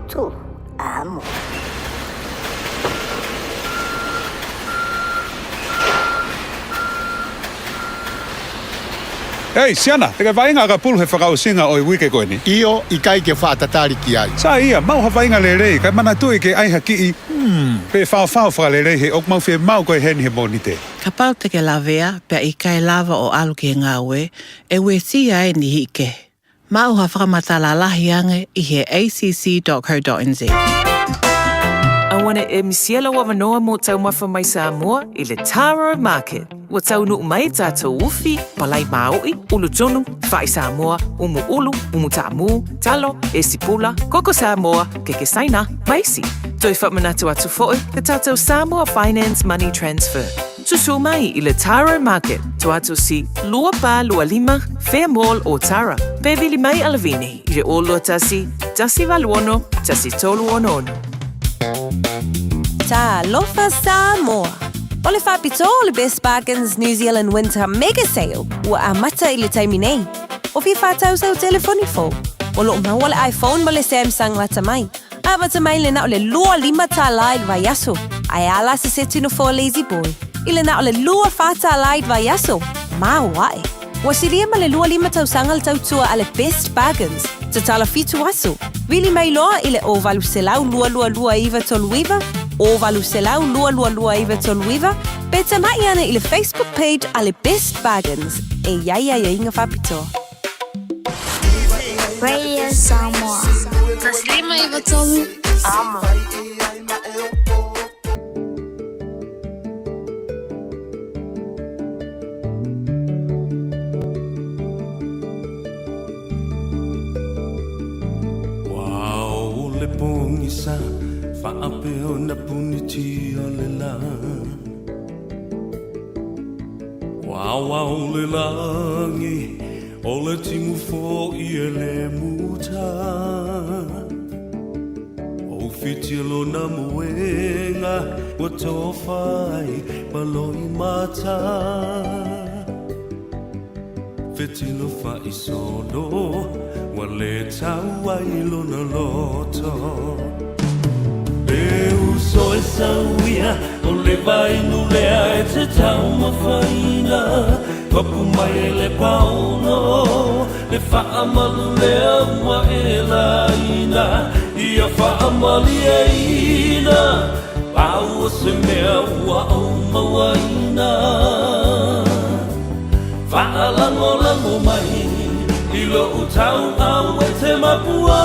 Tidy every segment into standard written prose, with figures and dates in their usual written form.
Motu Amo. Ei, Siana, te vainga ka pulu he whakausinga o i wike koe ni. Io i kai ke whaatatari ki ai. Sa ia, mau havainga lelei, kai mana tui ke aiha ki'i, hmm, pe whao whao whakalelei he ok mau whie mau koe heni he moni te. Ka pau te ke lavea pea i kai lava o alu ke ngaue, e weti ai ni hike. Ma o ha whakamatala lahi ange i he acc.co.nz. Auane e misia lau avanoa mo taumafa mai Samoa i le Taro Market. Ua taunuu mai tatou ufi, palai maoʻi, ulu tunu, fa'i Samoa, umu ulu, umu taamu, talo, esi pula, koko Samoa, keke Saina, ma isi. Toe faamanatu atu foʻi le tatou Samoa Finance Money Transfer. Susū mai i le Taro Market, Tuatosi 2425, Fair Mall o Tara. Pe vili mai alavini i le 0 21 1 1 3 6 6. Talofa Samoa. O le whapito o le Best Bargains New Zealand Winter Mega Sale ua amata i le taimi nei. O fia whātau sau telefoni fou. O loo maua le iPhone ma le Samsung lata mai. Amata mai le na o le 25 tālā i le vaiaso. Ae ala se seti no for Lazy Boy. I le na o le 24 tālā i le vaiaso. Mau ae. Ua silia ma le 25 tausaga le tautua a le Best Bargains. Tatala 7 aso. Vili mai loa i le o 800 222 939, o 800 222 939, pe tamai ana i le Facebook page a le Best Bargains. E iai ai inga whapito. Radio Samoa. 1 5 3. Amo. Wow, le pogisa faapea na puniti o le lā. Wow, le lagi o le timu foʻi e le mutā. O fiti lona moega ua tofa ai ma loimata. Fetilo faisolo ua lē tau ai lona loto. Le uso e sauia o le vainu lea e te taumafaina. Papu mai e le paono le faamalu lea ua e laina. Ia faamalieina pau o se mea ua ou mauaina. Faalagolago mai i lou tauau e te mapua.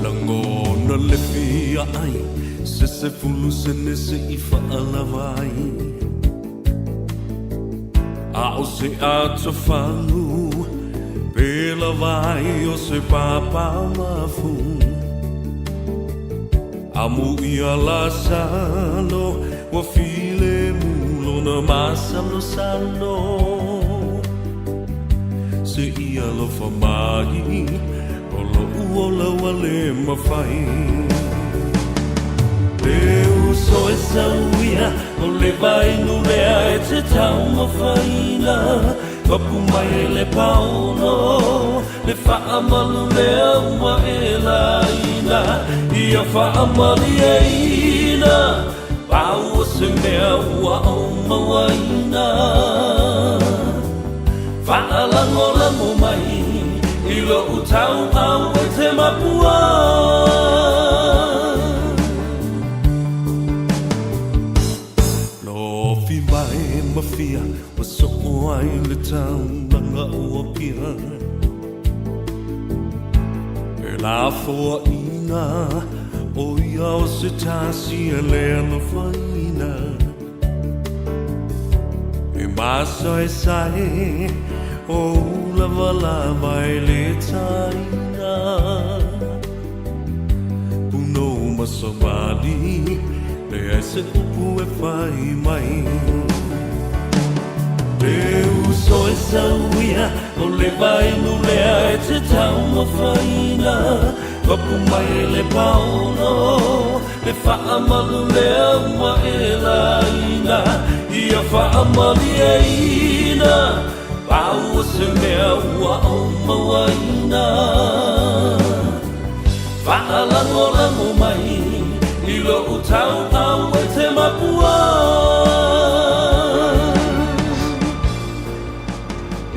Lagona le fia ai se 10 sene se i faalava ai. A o se atofagu pe lava ai o se papa mafu. Amu ia la salo ua file mu lona masalosalo. Se ia alofa mai o lou ola ua lē mafai. Le uso e sauia o le vainu lea e te taumafaina. Papu mai e le paono le faamalu lea ua e laina. Ia faamalieina pau o se mea ua ou mauaina. Faalagolago mai i lou tauau e te mapua. Lofi mai ma fia ua soo ai le taulaga o Apia. E lafoaʻina o ia o se tasi e lē alofaina. E masaesae o ulavalava e lē taina. Punou ma savali leai se upu e fai mai. Le uso e sauia o le vainu lea e te taumafaina. Papu mai e le paono le faamalu lea ua e laina. Ia faamalieina Pau o se mea ua ou mauaina Faalagolago mai i lou tautau e te mapua.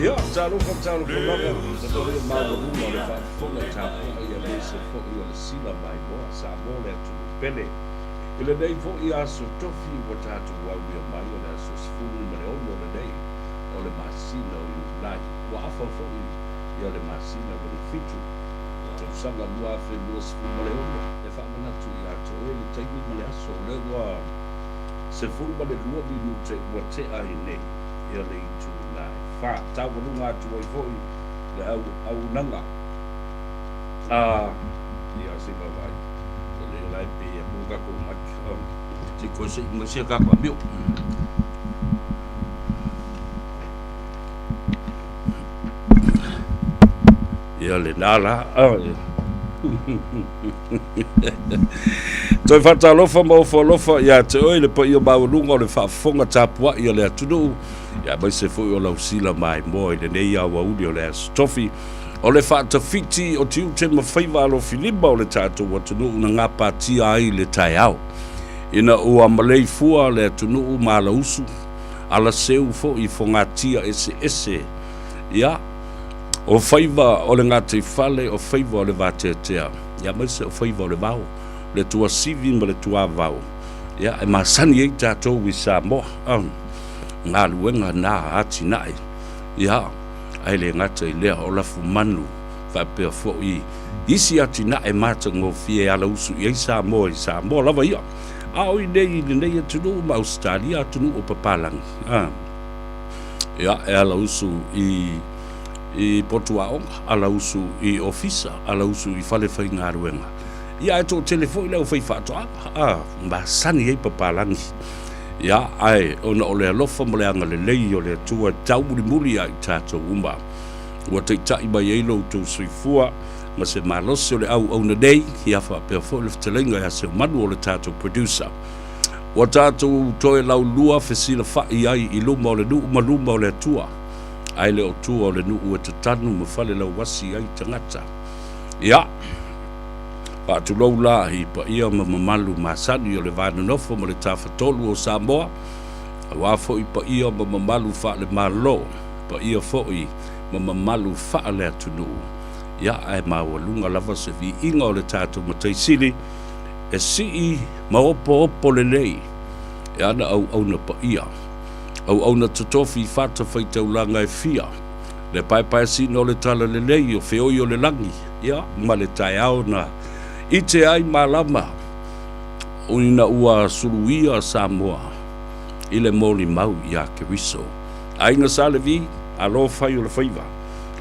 Ia, talofa, talofa lava, le paia maualuga o le faafofoga tapuai aemaise foi o le sila maimoa Samoa le atunuu pele. I lenei foi aso tofi ua tatou aulia mai o le aso 16 lenei o le masina o Iulai, ua afa foi ia le masina lona fitu o le tausaga 2026. E faamanatu ia te oe le taimi ma le aso, o lea ua 12 minute ua tea ai nei ia le itula e fa. Taualuga atu ai foi le auaunaga a ia se i vaavaai o lea la e pe atu le tatou mic. Se i toe sei mai sia tatou amio. Ia lena la. Toe faatalofa ma ofo alofa ia te oe le paia maualuga o le faafofoga tapuai a le atunuu, ia aemaise foi o lau sila maimoa i lenei aoauli o le Aso Tofi o le faatafiti o tiute ma faiva alofilima o le tatou atunuu na gapatia ai le taeao ina ua maleifua le atunuu ma alausu alaseu foi i fogatia eseese ia o faiva o le gataifale, o faiva o le vateatea, ia aemaise o faiva o le vao, le tuasivi ma le tuavao, ia e masani ai tatou i Samoa. Galuega na atinae, ia ae le gata i lea o lafumanu faapea foi isi atinae matagofie e alausu i ai Samoa i Samoa lava ia. A o i nei i lenei atunuu ma Ausetalia, atunuu o papalagi, ia e alausu i i potu aoga, alausu i ofisa, alausu i fale faigaluega, ia ae toatele foi le aufaifaatoaga, a, masani ai papalagi. Ia, ae ona o le alofa ma le agalelei o le Atua e taumulimuli ia i tatou uma, ua taitai mai ai lo outou soifua ma se malosi o le auauna nei, ia faapea foi le fetalaiga ia Seumanu o le tatou producer. Ua tatou toe laulua fesilafai ai i luma o le nuu ma luma o le Atua, ae le o tua o le nuu e tatanu ma falelauasi ai tagata. Ia, faatulou la i paia ma mamalu masani o le va nonofo ma le Tafatolu o Samoa, aua foi paia ma mamalu faale-Malo, paia foi ma mamalu faale-atunuu. Ia, ae maualuga lava se viiga o le tatou Matai Sili e sii ma opoopo lelei e ana auauna paia, auauna totofi i fatafaitaulaga e fia, le paepaeasina o le talalelei o feoi o le lagi, ia, ma le taeao na ite ai malama ina ua suluia Samoa i le molimau iā Keriso. Aiga Sa Levi, alo fai o le faiva,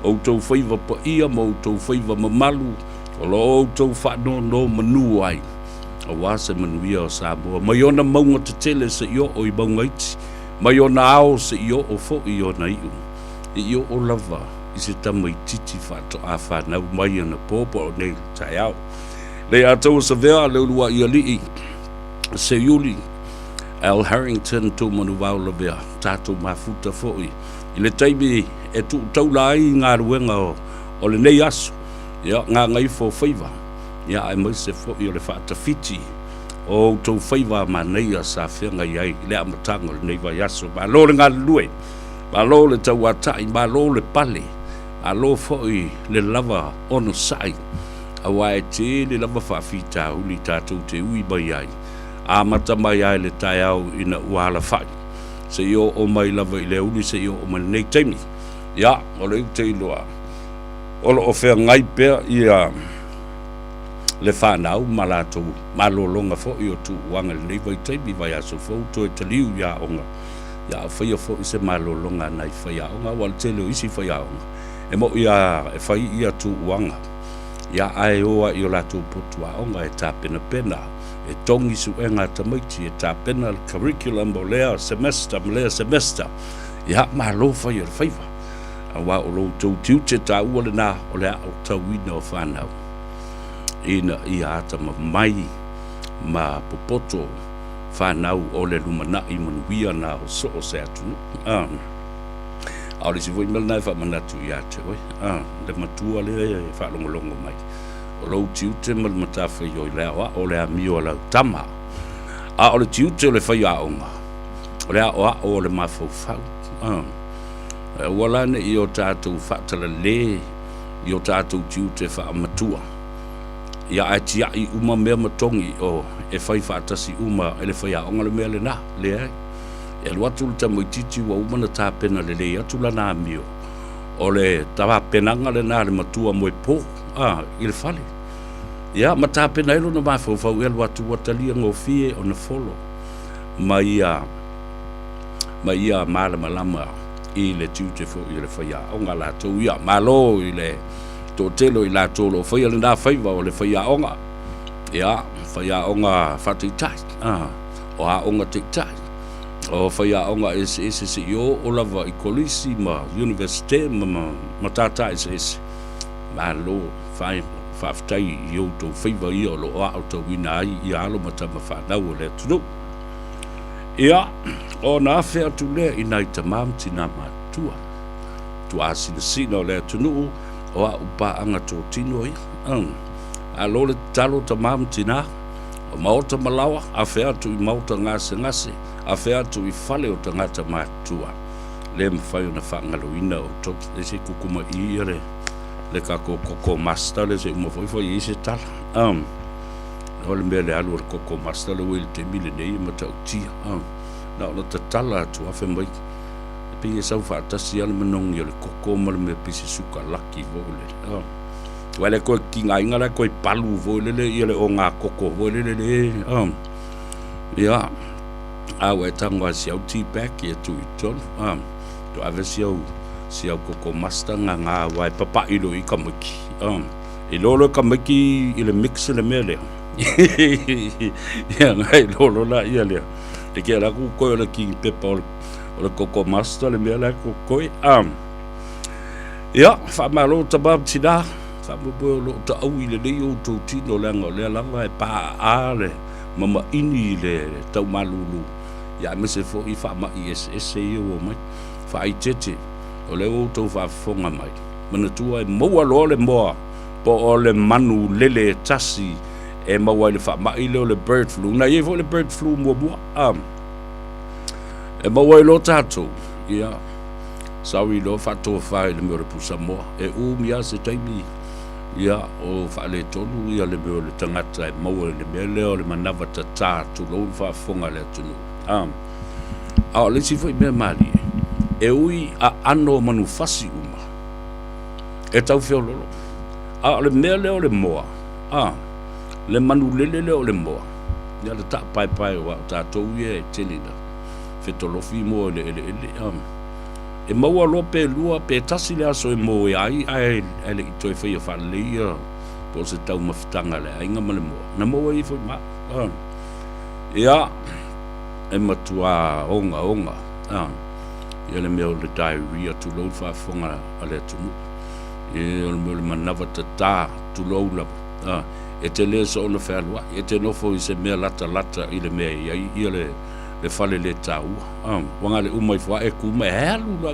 outou faiva paia ma outou faiva mamalu o lo o outou faanonomanu ai aua se manuia o Samoa mai ona mauga tetele seia oo i mauga iti, mai ona ao seia oo foi i ona iu, i oo lava i se tamaitiiti faatoa fanau mai anapo po o nei i le taeao. Leiataua Savea, Leuluai Alii, Seiuli, Al Harrington, Tumanuvao Lavea, tatou mafuta foi i le taimi e tuu taula ai galuega o lenei aso, ia, gagaifo faiva, ia, aemaise foi o le faatafiti o outou faiva a manaia sa feagai ai i le amataga o lenei vaiaso. Malo le galulue, malo le tauatai, malo le pale, malo foi le lava onosai, aua e tele lava faafitauli tatou te ui mai ai, amata mai lava i le taeao ina ua alafai, seia oo mai lava i le aoauli, seia oo mai i lenei taimi. Ia, o lea ou te iloa o lo o feagai pea ia le fanau ma latou malologa foi o tuuaga i lenei vaitaimi, vaiaso fou toe taliu i aoga, ia a o faia foi se malologa a nai faiaoga, aua o le tele o isi faiaoga e mo'i lava e fai ia tuuaga, ia ae o lava i o latou potu aoga e tapenapena, e togi suega a tamaiti, e tapena le curriculum o lea semester ma lea semester, ia malo fai o le faiva. Aua o lo outou tiute taua lena o le aotauina o fanau ina ia atamamai ma popoto fanau o le lumanai manuia na o so o se atunuu. A o le isi foi mea lena e faamanatu ia te oe, a, le matua lea e faalogologo mai, o lou tiute ma le matafaioi le aoao o le amio a lau tama. A o le tiute o le faiaoga, o le aoao o le mafaufau. A, aua la ne i o tatou faatalale i o tatou tiute faamatua, ia ae tiai uma mea ma togi o e fai faatasi uma e le faiaoga le mea lena. Leai. E alu atu le tamaitiiti ua uma ona tapena lelei atu lana amio, o le tapenaga lena a le matua moepo, a, i le fale. Ia, ma tapena ai lona mafaufau e alu atu ua talia gofie ona folo ma ia, ma ia malamalama i le tiute foi o le faiaoga latou ia. Malo i le toatele o i latou o lo o faia lena faiva o le faiaoga, ia, faiaoga faataitai, a, o aoga taitai, o faiaoga eseese seia oo lava i kolisi ma Iunivesite ma matata eseese. Malo faafetai i outou faiva ia o lo o aotauina ai ia alo ma tama fanau o le atunuu. Ia, ona afe atu lea i nai tama ma tina matutua, tuaasinasina o le atunuu, o au paaga totino ia. Malo le tatalo tama ma tina, o maota ma laoa, afe atu i maota gasegase, afe atu i fale o tagata matutua. Le mafai ona faagaloina outou. E se kukuma'i ia le le tatou koko master lea se i uma foi fai ai se tala. O le mea le alu o le koko master lea ua i le taimi lenei e matautia. Na ona tatala atu lava fai mai e pei e sau faatasi lava le manogi o le koko ma le mea pei se sukalaki foi lele. Aua e le toe tigaina la e toe palu foi lele ia le oga koko foi lele le. Ia, a ua e tago lava i si au tea bag ia tuu i totonu. Toe ave si au si au koko master ngā aua e papaʻi loa i tamaiti. E iloa loa e tamaiti i le mix le mea lea. Ia na iloa loa laia lea. E ke ala ku koe o le kini pepa o le koko master le mea la e koe. Ia, faamalo tama ma tina. Faamoemoe o lo o taui lelei outou tino leaga o lea lava e paaa le mamaini i le taumalulu, ia aemaise foi faamai eseese ia ua omai. Faaeteete, o lea ua outou faafofoga mai, manatua e maua loa le moa po o le manu lele e tasi e maua ai le faamai lea o le bird flu. Na i ai foi le bird flu muamua, a, e maua ai loa tatou, ia, sorry loa faatofa i le mea o le pusa moa. E umi lava se taimi, ia, o faaletonu ia le mea o le tagata e maua i le mea lea o le manava tata, tulou le faafofoga a le atunuu. A. A o le isi foi mea malie, e ui aano o manufasi uma e tau feololo. A o le mea lea o le moa, a, le manulele lea o le moa, ia le taapaepae aua o tatou ia e tele ina fetolofi moa i le eleele, a, e maua loa pe lua pe tasi le aso e moea ai ae le i toe faia faalelei ia po o se taumafataga a le aiga ma le moa, na maua ai foi ma au. A, ia. e matuā ogaoga a ia le mea o le diarrhea tulou le faafofoga a le atunuu e o le mea o le manava tatā tulou lava a e te le soona fealuai e te nofo i se mea latalata i le mea e i ai ia le le fale le taua a ua na le uma ifo a e ku mai e alu la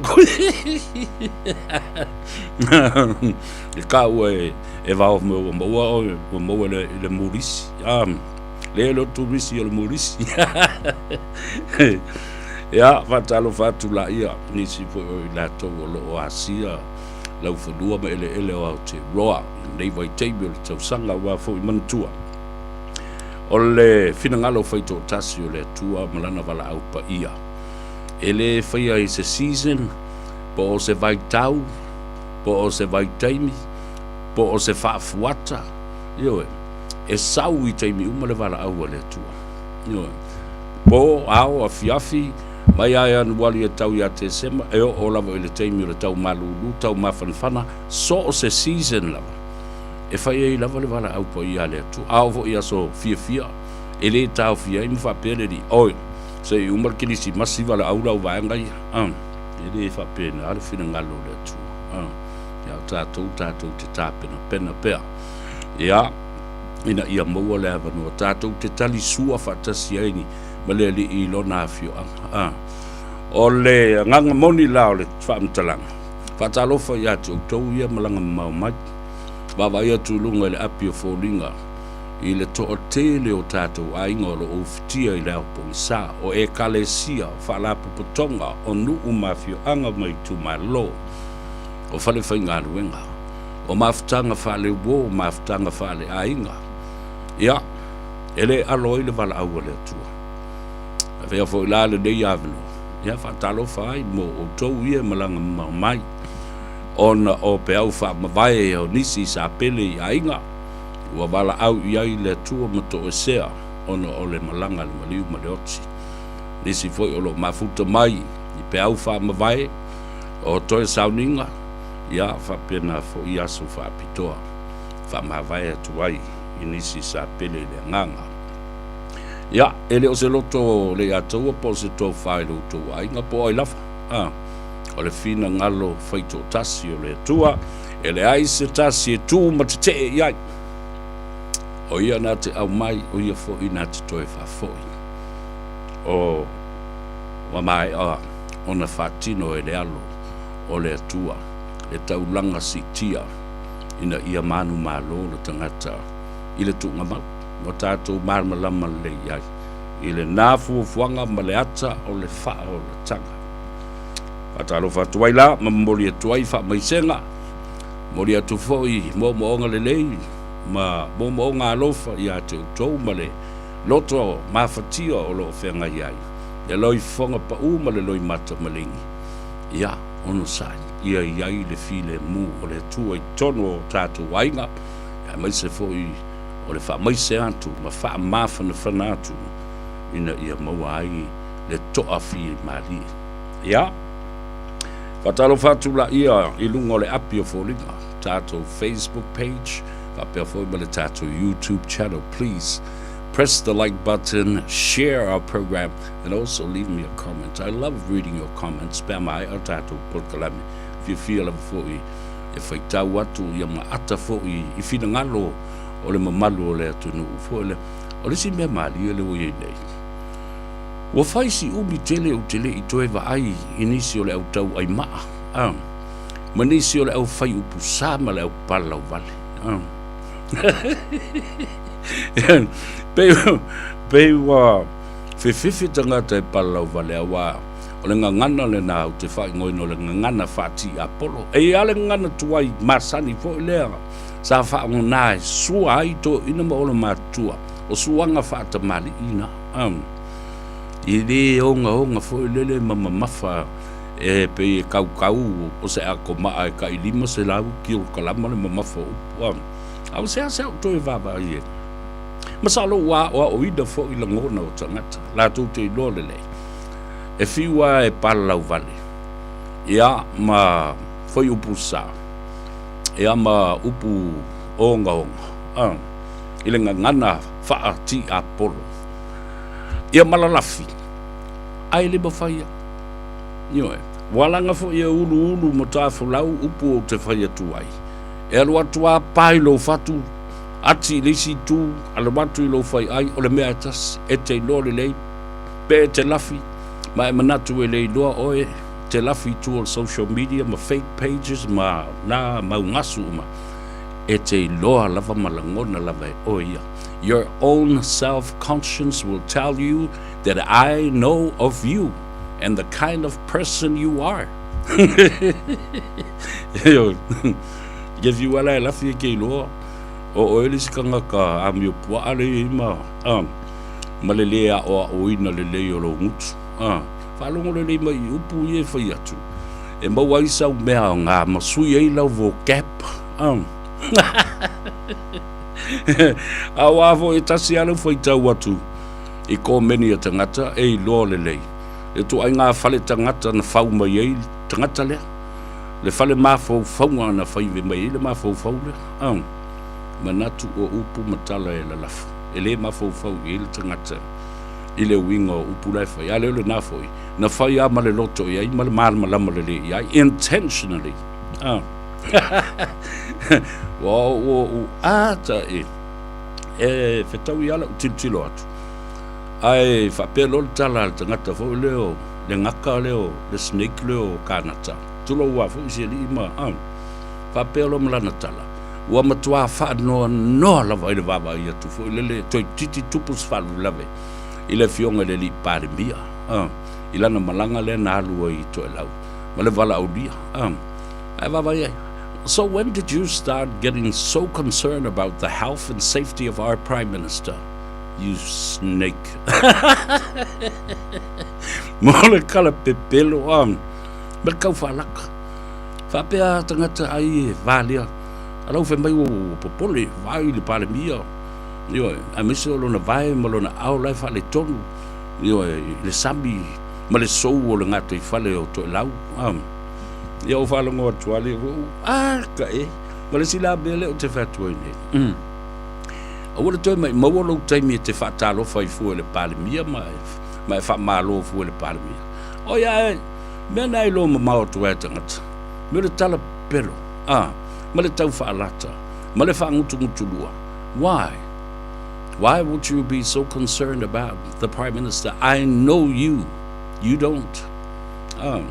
e kāua e e vao mai ua maua oe ua maua le le murisi a Le le o turisi o le murisi. Ia, faatalofa atu laia nisi foi o i latou o lo o asia laufanua ma eleele o Aotearoa i lenei vaitaimi o le tausaga aua foi manatua o le finagalo faitoatasi o le Atua ma Lana valaau paia. E le faia i se season, po o se vaitau, po o se vaitaimi, po o se faafuata, ioe. e sau i taimi uma le valaau a le Atua. Ioe. Po, ao, afiafi, mai lava Ianuari e tau ia Tesema, e oo lava i le taimi o le tau malulu, tau mafanafana, so o se season lava, e fai ai lava le valaau paia a le Atua. A oo foi i aso fiafia, e le taofia ai ma faapea le Alii, Oi, se i uma le Kerisimasi valaau lau vaega ia. Ah, e le faapena le finagalo o le Atua. Ah, ia o tatou, tatou te tapenapena pea. Ia, ina ia maua le avanoa tatou te tali sua faatasi ai ma le Alii i Lona afioaga. A. O le agaga moni la o le faamatalaga, faatalofa ia te outou ia malaga mamao mai, vaavaai atu i luga i le api o foliga i le toatele o tatou aiga o lo o ufitia i le ao pogisa, o Ekalesia, o faalapotopotoga, o nuu ma afioaga ma itumalo, o falefaigaluega, o mafutaga faaleuo, mafutaga faaleaiga. Ia, e le alo ai le valaau a le Atua. Avea foi la lenei avanoa, ia faatalofa ai mo outou ia e malaga mamao mai, ona o peau faamavae o nisi sa pele i aiga, ua valaau i ai le Atua ma toesea ona o le malaga a le maliu ma le oti. Nisi foi o lo o mafuta mai i peau faamavae o toe sauniga, ia faapena foi aso faapitoa faamavae atu ai i nisi sa pele i le agaga. Ia, e le o se loto Leiataua po o se tofa i lo outou aiga po o ai lava, a, o le finagalo faitoatasi o le Atua, e leai se tasi e tu ma tetee i ai. O ia na te aumai, o ia foi na te toe faafoi. O ua maea ona faatino e le Alo o le Atua le taulaga siitia ina ia manumalo le tagata i le tuugamau. Ua tatou malamalama lelei ai i lena fuafuaga ma le ata o le faaolataga. Faatalofa atu ai la ma momoli atu ai faamaisega, momoli atu foi moomooga lelei ma moomooga alofa ia te outou ma le loto mafatia o lo o feagai ai le loifofoga pau ma le loimata maligi. Ia onosai, ia i ai le filemu o le Atua i totonu o tatou aiga, aemaise foi o le faamaise atu ma faamafanafana atu ina ia maua ai le toafimalie. Ia, faatalofa atu laia i luga o le api o foliga, tatou Facebook page, faapea foi ma le tatou YouTube channel. Please press the like button, share our program, and also leave me a comment. I love reading your comments. Pe a maea tatou polokalame, fiafia lava foi e faitau atu ia ma ata foi i finagalo o le mamalu o le atunuu foi lea. O le isi mea malie lea ua i ai nei, ua fai si umi tele ou te le i toe vaai i nisi o le au tauai maa, a, ma nisi o le au fai upu sa ma le au palalauvale. A. Pei, pei ua fefefe tagata e palalauvale auā o le gagana lena ou te faaigoaina o le gagana faatiapolo. E i ai lava le gagana tuai masani foi lea sa faaaoga e sua ai toeaiina ma olomatua, o suaga faatamalii na. E le ogaoga foi lele ma mamafa e pei e kaukau o se akomaa e tai 500 kilokalama le mamafa o upu. A ua seasea ou toe vaavaai ai. Masalo ua aoaoina foi lagona o tagata, latou te iloa lelei. E fiu lava e palalauvale, ia ma fuaiupu sa. Ia ma upu ogaoga a, i le gagana faatiapolo. Ia ma lalafi, ae le mafai a. Ioe, ua laga foi e uluulu ma tafolau upu ou te fai atu ai. E alu atu a pa i lou fatu, ati i le isi itu, alu atu i lou faiai, o le mea e tasi, e te iloa lelei, pe e te lafi, ma e manatu e le iloa oe, te lafi i tua o le social media ma fake pages ma na mau gasu uma, e te iloa lava ma lagona lava e oe ia. Your own self conscience will tell you that I know of you and the kind of person you are. Ke fiu ala e lafi e ke iloa, o oe le isi tagata amio puaa le i ai ma, ma le lē aoaoina lelei o lou gutu. Faalogo lelei mai i upu ia e fai atu, e maua ai sau mea aoga ma sui ai lau vocab. Aua foi e tasi lava lau faitau atu i komeni a tagata e iloa lelei le ituaiga fale tagata na fau mai ai le tagata lea, le fale mafaufauga na fai mai ai le mafaufau lea. Manatu o upu ma tala e lalafo, e le mafaufau i ai le tagata. i le uiga o upu la e fai, a le o lena foi, na fai lava ma le loto i ai ma le malamalama lelei i ai, intentionally. Ah. Ua ua u ata e, e fetaui lava lau tilotilo atu, ae faapea loa le tala a le tagata foi lea o le gaka lea o le snake lea o Kanata, tulou lava foi si alii ma, a, faapea loa ma lana tala, ua matua faanoanoa lava i le vaavaai atu foi lele, toeitiiti tupu se faalavelave i le Afioga i le Alii Palemia, a, i lana malaga lea na alu ai i Toelau ma le valaaulia, a, ae vaavaai ai. So when did you start getting so concerned about the health and safety of our Prime Minister? You snake. Mo le kala pepelo a, ma le kau whaalaka. Whaapea tagata ai e valea. Alau whai mai ua popole, vai le palemia. Ioe, aemaise o lona vae ma lona ao la e faaletonu. Ioe, i le sami ma le sou o le gataifale o Toelau. A, ia ou faalogo atu lava lea, a ka e, ma le isi la mea lea ou te fai atu ai nei. Mm. Aua le toe maumau lou taimi e te faatalofa ai fua i le Palemia ma e, ma e faamalo fua i le Palemia. O ia e, mea na e iloa mamao atu ai e tagata. Mea o le tala pepelo, a, ma le tau faalata, ma le faagutugutulua. Why? Why would you be so concerned about the Prime Minister? I know you. You don't. Ah,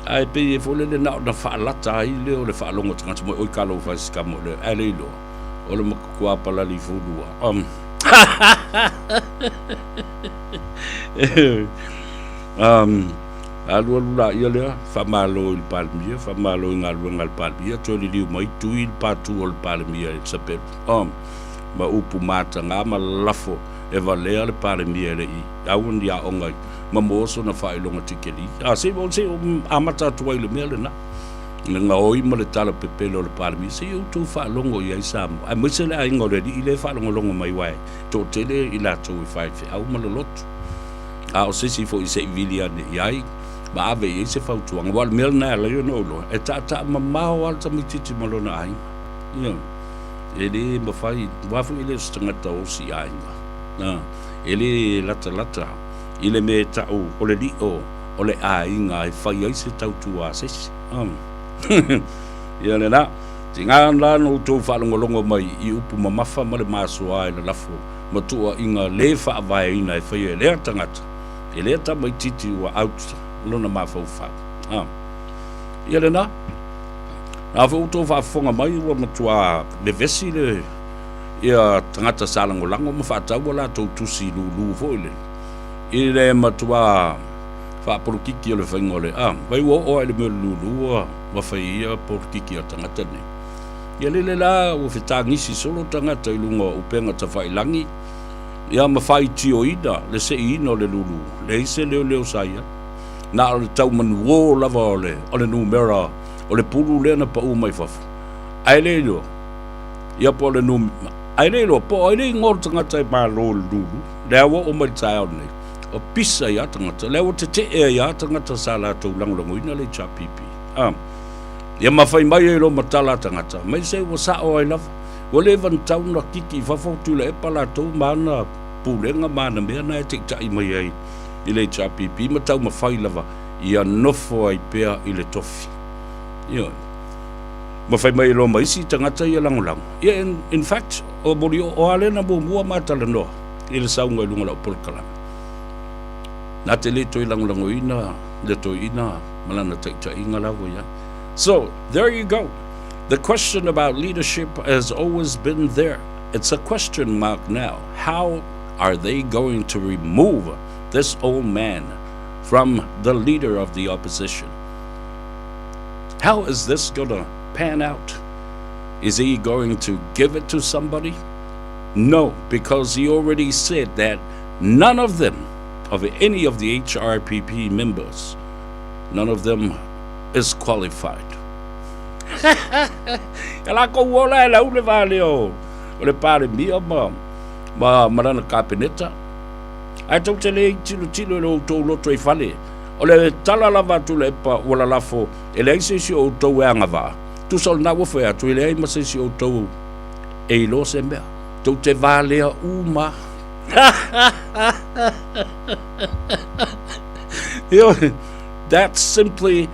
ae pei e foi lele na ona faalata ai lea o le faalogo tagata mai, oi talofa e si tama lea, ae le iloa, o le matutua palali fulua. Um, alualu laia lea, faamalo i le Palemia, faamalo i galuega a le Palemia, toe liliu mai, tui le patu o le Palemia e sapelu. Um, ma upu mataga ma lalafo e valea le Palemia e le i aua ni aoga ma maua sona faailoga tikeli. A, se i, se i amata atu ai i le mea lena, le gaoi ma le tala pepelo o le Palemia, se i outou faalogo i ai Samoa, aemaise le aiga o le alii lea e faalogologo mai aua e toatele i latou e faifeau ma loloto. A o se isi foi se i vili ane i ai ma ave i ai se fautuaga, aua o le mea lena e ala ai ona ou iloa, e taataa mamao lava le tamaitiiti ma lona aiga. Ioe. E le mafai, aua foi e le o se tagata osi aiga. A, e le latalata i le mea e tau o le lio o le aiga e fai ai se tautua a se isi. Ia lena, tiga la na outou faalogologo mai i upu mamafa ma le masoa e lalafo ma tuuaiga le faavaeina e faia e lea tagata, e lea tamaitiiti ua out lona mafaufau. Ia lena, na foi outou faafofoga mai ua matua vevesi le ia tagata sa lagolago ma faatau a latou tusi lulu foi le i le matua faapolokiki o le faiga o le a vai ua oo lava i le mea o le lulu ua ua fai ia polokiki a tagata nei. Ia lele la ua fetagisi solo tagata i luga o upega tafailagi ia ma faitioina le seiina o le lulu, leai se leoleo sa i ai. Na o le tau manuō lava o le o le numera o le pulu lea na pau mai fafo. Ae le iloa ia po o le numera, ae le iloa po o ai le igoa o le tagata e malo i le lulu, lea ua oo mai i le taeao lenei, o pisa ai lava tagata, lea ua tetee ai lava tagata sa latou lagolagoina le HRPP. A, ia ma fai mai ai loa ma tala a tagata, mai se ua sao ai lava, ua leva ona tau ona kiki i fafo Tuilaepa latou ma ana pulega ma ana mea na e taitai mai ai i le HRPP ma taumafai lava ia nofo ai pea i le tofi. Ioe. Ma fai mai loa ma isi tagata ia lagolago. Ia, in, in fact, o moli o, o a lea na muamua ma talanoa i le sauga i luga o lau polokalame. Na te le toe lagolagoina le toeaina ma lana taitaiga la ua i ai. So, there you go. The question about leadership has always been there. It's a question mark now. How are they going to remove this old man from the leader of the opposition? How is this going to pan out? Is he going to give it to somebody? No, because he already said that none of them, of any of the HRPP members, none of them is qualified. Ia lākou ola e lau le vā lea o le Palemia ma, ma, ma lana Kapeneta. Ae tou te le tilotilo i lo outou loto i fale. O le tala lava a Tuilaepa ua lalafo e leai se isi o outou e agavaa. Tusa o lena ua fai atu e leai ma se isi o outou e iloa se mea. Tou te valea uma. Ioe, that's simply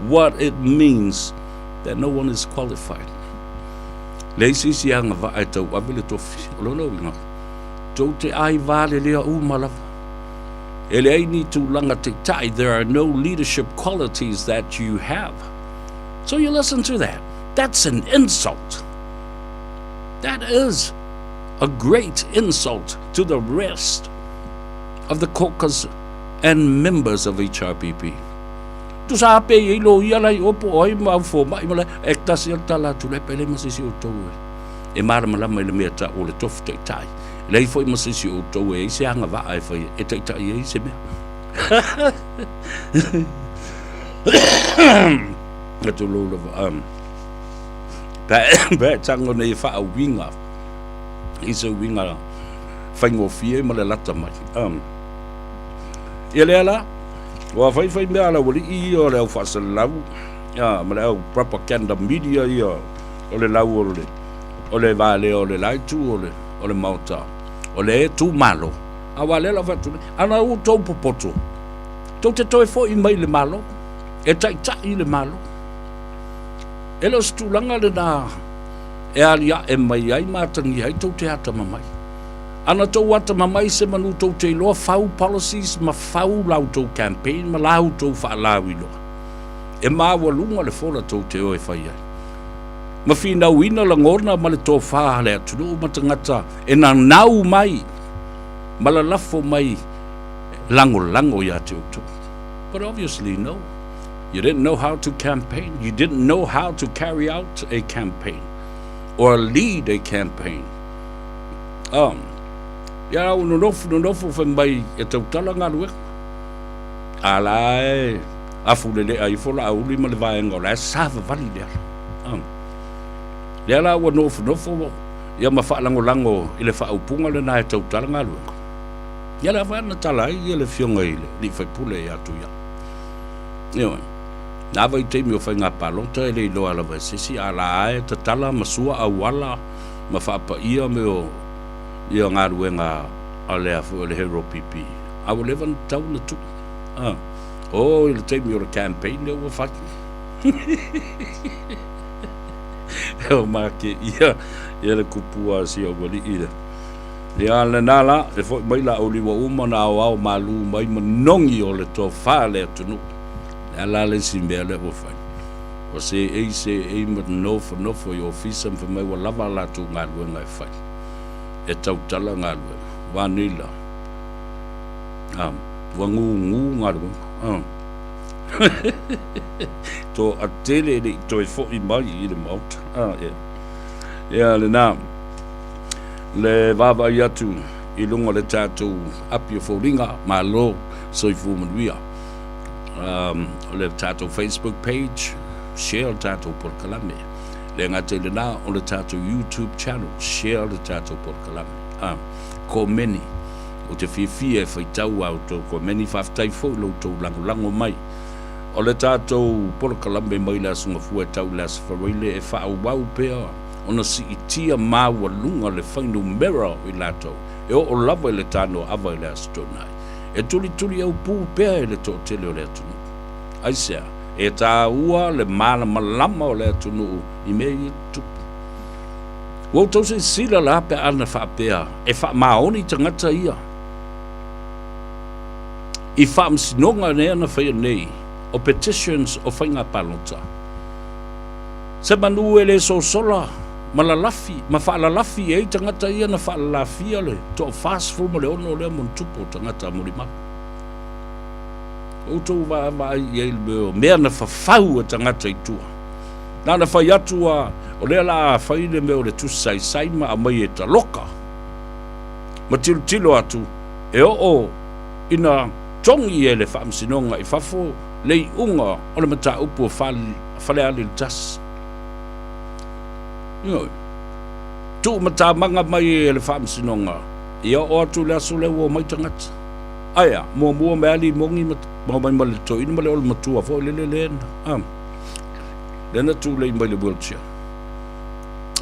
what it means that no one is qualified. Leai se isi e agavaa e tauave le tofi. O lona uiga, tou te ai valelea uma lava. E leai ni tulaga taitai, there are no leadership qualities that you have. So you listen to that. That's an insult. That is a great insult to the rest of the caucus and members of HRPP. Tusa ape i lo ia lai opo ai ma au fōma'i ma lai e tasi al tala atu le pele ma sisi o tau e. E mālamalama i le mea ta o le tofu taitai. Leai foi ma se isi o outou e ai se agavaa e fai e taitai ai se mea. E tulou lava. Um, pe, pe tango nei e whaauinga i se uinga whaingofie ma le lata mai. Um, ia lea la, ua whai whai mea ala wali i o le au whaasalau, ia, ma le au propaganda media ia o le lau o le o le valea o le la itu o le, o le maota, o le tu malo, a wa lea la fatu nei, ana u tou popoto, tou te toe foi mai le malo, e taitai le malo. E le o se tulaga lena e aliae mai ai ma atagia ai tou te atamamai. Ana tou atamamai se manu tou te iloa fau policies ma fau la outou campaign ma la outou faalauiloa. E maualuga le fola tou te o e fai ai. ma finauina lagona ma le tofa a le atunuu ma tagata e nanau mai ma lalafo mai lagolago iā te outou. But obviously no. You didn't know how to campaign. You didn't know how to carry out a campaign or lead a campaign. Um, ia au nonofo nonofo fai mai e tautala galuega. A la e afulelea ifo Laauli ma le vaega o la e savavali le ala. Um, lea la ua nofonofo ia ma faalagolago i le faaupuga lena e tautala galuega. Ia lea foi na tala ai ia le afioga i le alii faipule ia Tuia. Ioe. Na vaitaimi o faiga palota e le iloa lava e se isi, a la e tatala ma sua auala ma faapaia mea o ia galuega a le a foi o le Hero PP. A ua leva ona tatau ona tuu. A. Oh, i le taimi o le campaign lea ua fai. E o make ia, ia le kupua a si au alii lea. Ia lena la, e foi mai la au liwa uma na aoao malū mai ma nogi o le tofa le atunuu. Le a la le isi mea lea ua fai. Ua seei seei ma nofonofo i ofisa ma fai mai ua lava a latou galuega e fai. E tautala galuega. Ua nei la. A, ua gūgū galuega. A. Toatele e le i toe foi mai i le Maota. A, ia. Ia lena. Le vaavaai atu i luga o le tatou api o foliga, malo, soifua manuia. Um, o le tatou Facebook page, share le tatou polokalame. Le gata i lena, o le tatou YouTube channel, share le tatou polokalame. Ah, komeni, ou te fiafia e faitau a outou komeni, faafetai foi lo outou lagolago mai. O le tatou polokalame mai le Aso Gafua e tau i le Aso Faraile e faaauau pea ona siitia maualuga le fuainumera o i latou e oo lava i le tanoaava i le Aso Toonai, e tulituli aupū pea e le toatele o le atunuu. Aisea? E tāua le malamalama o le atunuu i mea ia e tutupu. Ua outou silasila la pe a na faapea e faamaoni tagata ia i faamasinoga lea na faia nei o petitions o faiga palota. Se manu e le sosola ma lalafi ma faalalafi i ai tagata ia na faalalafia le toa 46 lea montupu o tagata molimau. Outou vaavaai i ai le mea o mea na fafau e tagata i tua. Na ona fai atu a o lea la a fai le mea o le tusi saisai ma aumai e taloka ma tilotilo atu e oo ina togi e le Faamasinoga i fafo le iuga o le mataupu o Falealili 1. Ioe. Tuumatamaga mai e le Faamasinoga, ia oo atu i le aso lea ua omai tagata. Aea, muamua mai lava Limogi ma omai ma le toeaina ma le olo matua foi lele lea na, lea na tulei mai le wheelchair.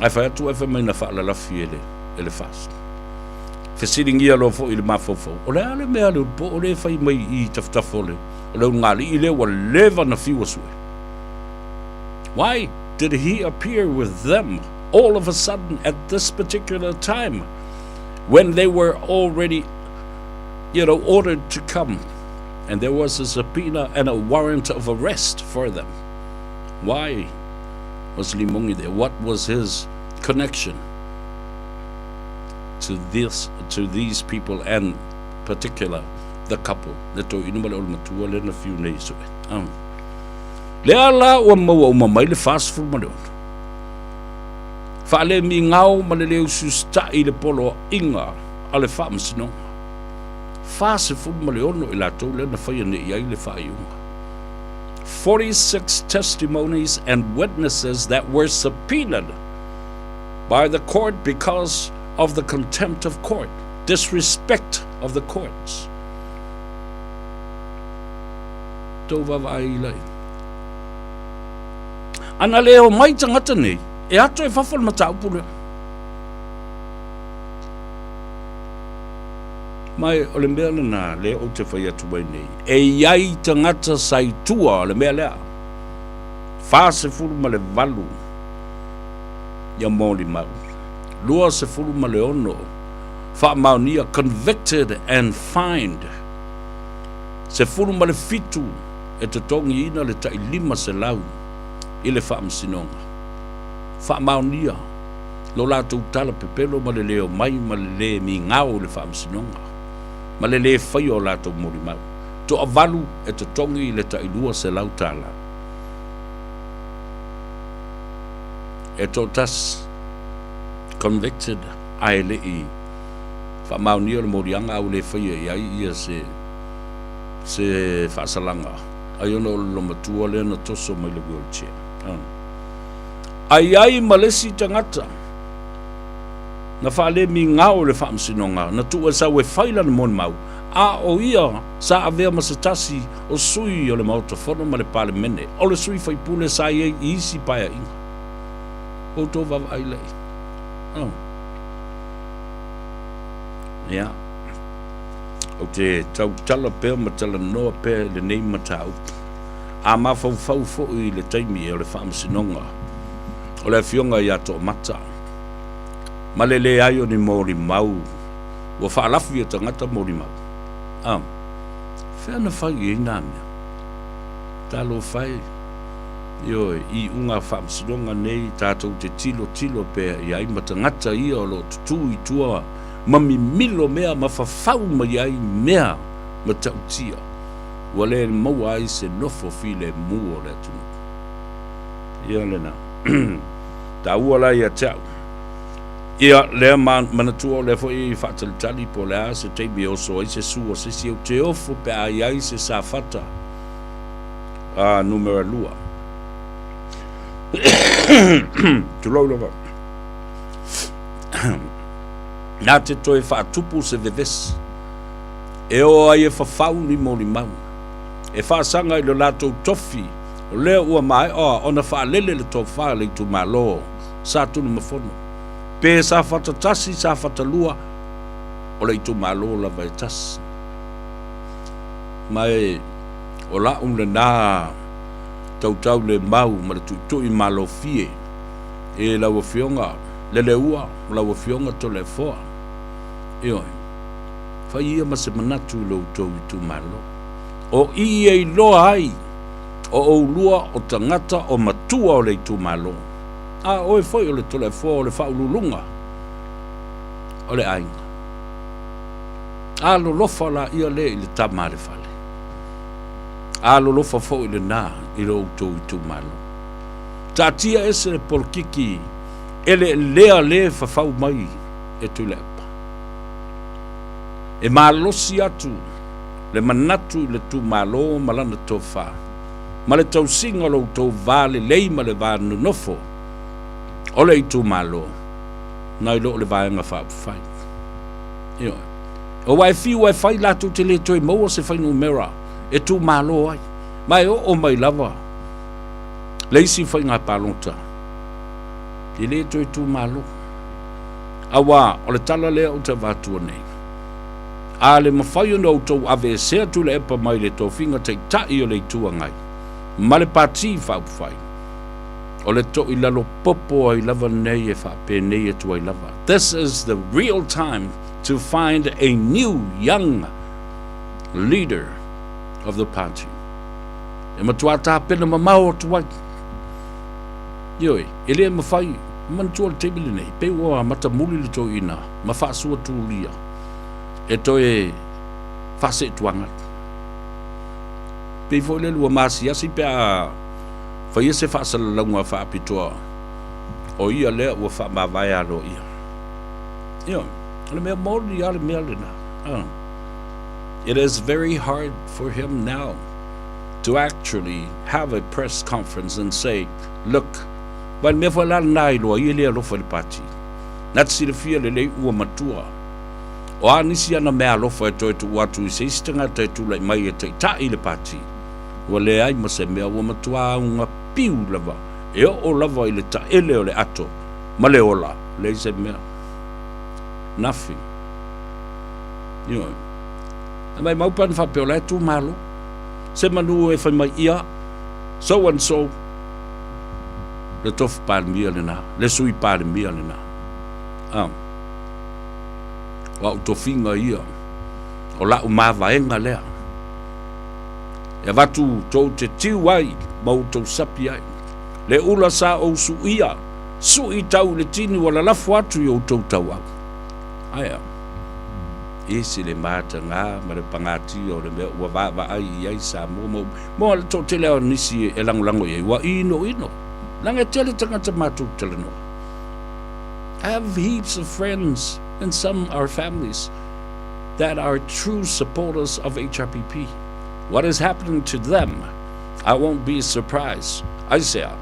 Ae fai atu ae fai mai na faalalafi e le, e le FAST. Fesiligia loa foi i le mafaufau, o le a le mea a le ulupo lea e fai mai i tafatafa o le, o le ulugalii lea ua leva na fiu a sue. Why did he appear with them all of a sudden at this particular time when they were already you know, ordered to come. And there was a subpoena and a warrant of arrest for them. Why was Limongi there? What was his connection to this to these people and particular the couple le toeaina ma le olomatua lea na fiu nei e sue. Um. Lea la ua maua uma mai le 46. Faalemigao ma le le usiusita'i i le poloa'iga a le Faamasinoga. 46 i latou lea na faia nei i ai le faaiuga. 46 testimonies and witnesses that were subpoenaed by the court because of the contempt of court, disrespect of the courts. Tou vaavaai i lai. Ana le omai tagata nei, e ato i fafo le mataupu lea. Ma o le mea lena lea ou te fai atu ai nei, e i ai tagata sa i tua o le mea lea, 48 ia molimau, 26 faamaonia, convicted and fined, 17 e totogiina le tai 500 i le faamasinoga. Faamaonia lo latou tala pepelo ma le le omai ma le le migao i le faamasinoga, ma le le faia o latou molimau. Toavalu e totogi i le tai $200 tala. E toatasi convicted ae le i faamaonia le moliaga a ua le faia i ai ia se se faasalaga ai ona o le lomatua lea na toso mai le wheelchair. Ai ai ma le isi tagata na faalemigao i le faamasinoga, na tuu e sau e fai lana molimau, a o ia sa avea ma se tasi o sui o le Maota Fono ma le Palemene, o le sui faipule sa i ai i isi paeaiga. Ua outou vaavaai lea i ai? Oh. Ia. Ou te tautala pea ma talanoa pea i lenei mataupu. A mafaufau foi i le taimi o le faamasinoga o le Afioga ia Toomata, ma le leai o ni molimau, ua faalafi e tagata molimau. A, fea na fai i ai nā mea? Talofa e, ioe, i iuga faamasinoga nei tatou te tilotilo pea i ai ma tagata ia o lo o tutū i tua ma mimilo mea ma fafau mai ai mea matautia ua le maua ai se nofo filemu o le atunuu. Ia lena. Taua la ia te au. Ia, lea manatua o lea foi faatalitali po o le a se taimi e oso ai se su o se isi ou te ofo pe a i ai se Safata a numera 2. Tulou lava. Nā te toe faatupu se vevesi e o ai e fafau ni molimau, e faasaga i lo latou tofi o lea ua maea ona faalele le tofa a le itumalo Satunumafono, pe Safata 1, Safata 2, o le itumalo lava e tasi. Ma e o la'u lena tautaulemau ma le tuitui malofie e lau Afioga Leleua, lau Afioga Toleafoa. Ioe. Fai ia ma se manatu i lo outou itumalo. O i e iloa ai o oulua o tagata o matua o le itumalo, a o oe foi o le Toleafoa o le faauluuluga o le aiga. Alolofa laia le i le tama a le fale. Alolofa foi lena i lo outou itumalo. Taatia ese le polokiki eleelea le fafau mai e Tuilaepa. E malosi atu le manatu i le tumalo ma lana tofa, ma le tausiga o lo outou va lelei ma le va nonofo o le itumalo, nai lo le Vaega Faaupufai. Ioe. Aua e fiu e fai latou te le toe maua se fuainumera e tumalo ai, ma e oo mai lava le isi faiga palota, e le toe tumalo. Aua o le tala lea ou te avatua nei, a le mafai ona outou aveesea Tuilaepa mai le tofiga Taitai o le Itu Agai ma le Pati Faaupufai, o le toilalo popo ai lava nei e faapenei atu ai lava, This is the real time to find a new young. leader of the party. E matua tapena mamao atu ai. Ioe, e le mawhai, manatua le taimi lenei, pei ua amata muli le toeaina ma faasua tulia e toe faaseetuaga. Pei foi lele ua masiasi pe a faia se faasalalauga faapitoa o ia lea ua faamavae aloaia. Ioe, o le mea moni lava le mea lena. It is very hard for him now to actually have a press conference and say, look, Aua le mea foi la lena e iloa ai e le alofa i le pati. Na te silafia lelei ua matua. O a nisi ana meaalofa e toe tuu atu i se isi tagata e tulai mai e taitai i le pati, ua leai ma se mea ua matua auga piu lava e oo lava i le taele o le ato ma le ola, leai se mea. Nothing. Ioe. A maimau pe ana faapea o la e tu malo. Se manu e fai mai ia, so and so, le tofi Palemia lena, le sui Palemia lena. Ah. O au tofiga ia, o lau mavaega lea. E avatu tou te tiu ai ma outou sapi ai. Le ula sa ou suia, sui tau i le tini ua lalafo atu i outou tauau. Aea, ese le mataga ma le pagatia o le mea ua vaavaai i ai Samoa ma mo le toatele o nisi e lagolago i ai, ua inoino. Leaga e tele tagata matou talanoa. I have heaps of friends and some are families that are true supporters of HRPP. What is happening to them, I won't be surprised. Aisea?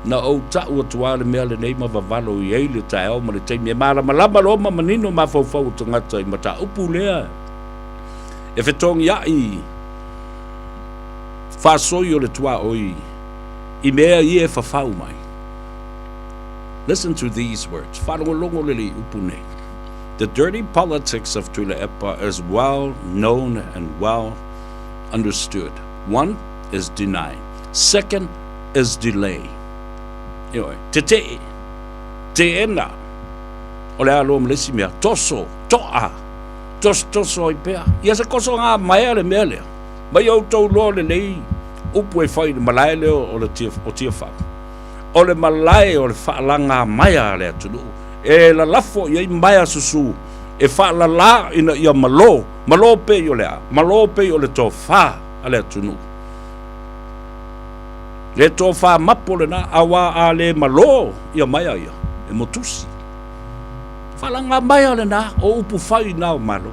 Na ou tau atu lava le mea lenei ma vavalo i ai le taeao ma le taimi e malamalama loa ma manino mafaufau o tagata i mataupu lea e fetogiai faasoi o le tuaoi i mea ia e fafau mai. Listen to these words, faalogologo lelei i upu nei. The dirty politics of Tuilaepa is well known and well understood. One is deny. Second is delay. Ioe, tetee, teena, o le a loa ma le isi mea, toso, toa, tosotoso ai pea. Ia se koso ngā maea le mea lea. Mai outou loa lelei upu e fai i le malae lea o le o Tiafau. O le malae o le faalagā maea a le atunuu e lalafo i ai maea susū e faalalā ina ia malō, malō pei o le a? Malō pei o le tofā a le atunuu. Le tofā mapo lenā, auā a le malō ia maea ia, e motusi. Faalagā maea lenā, o upu fai nā o Malo.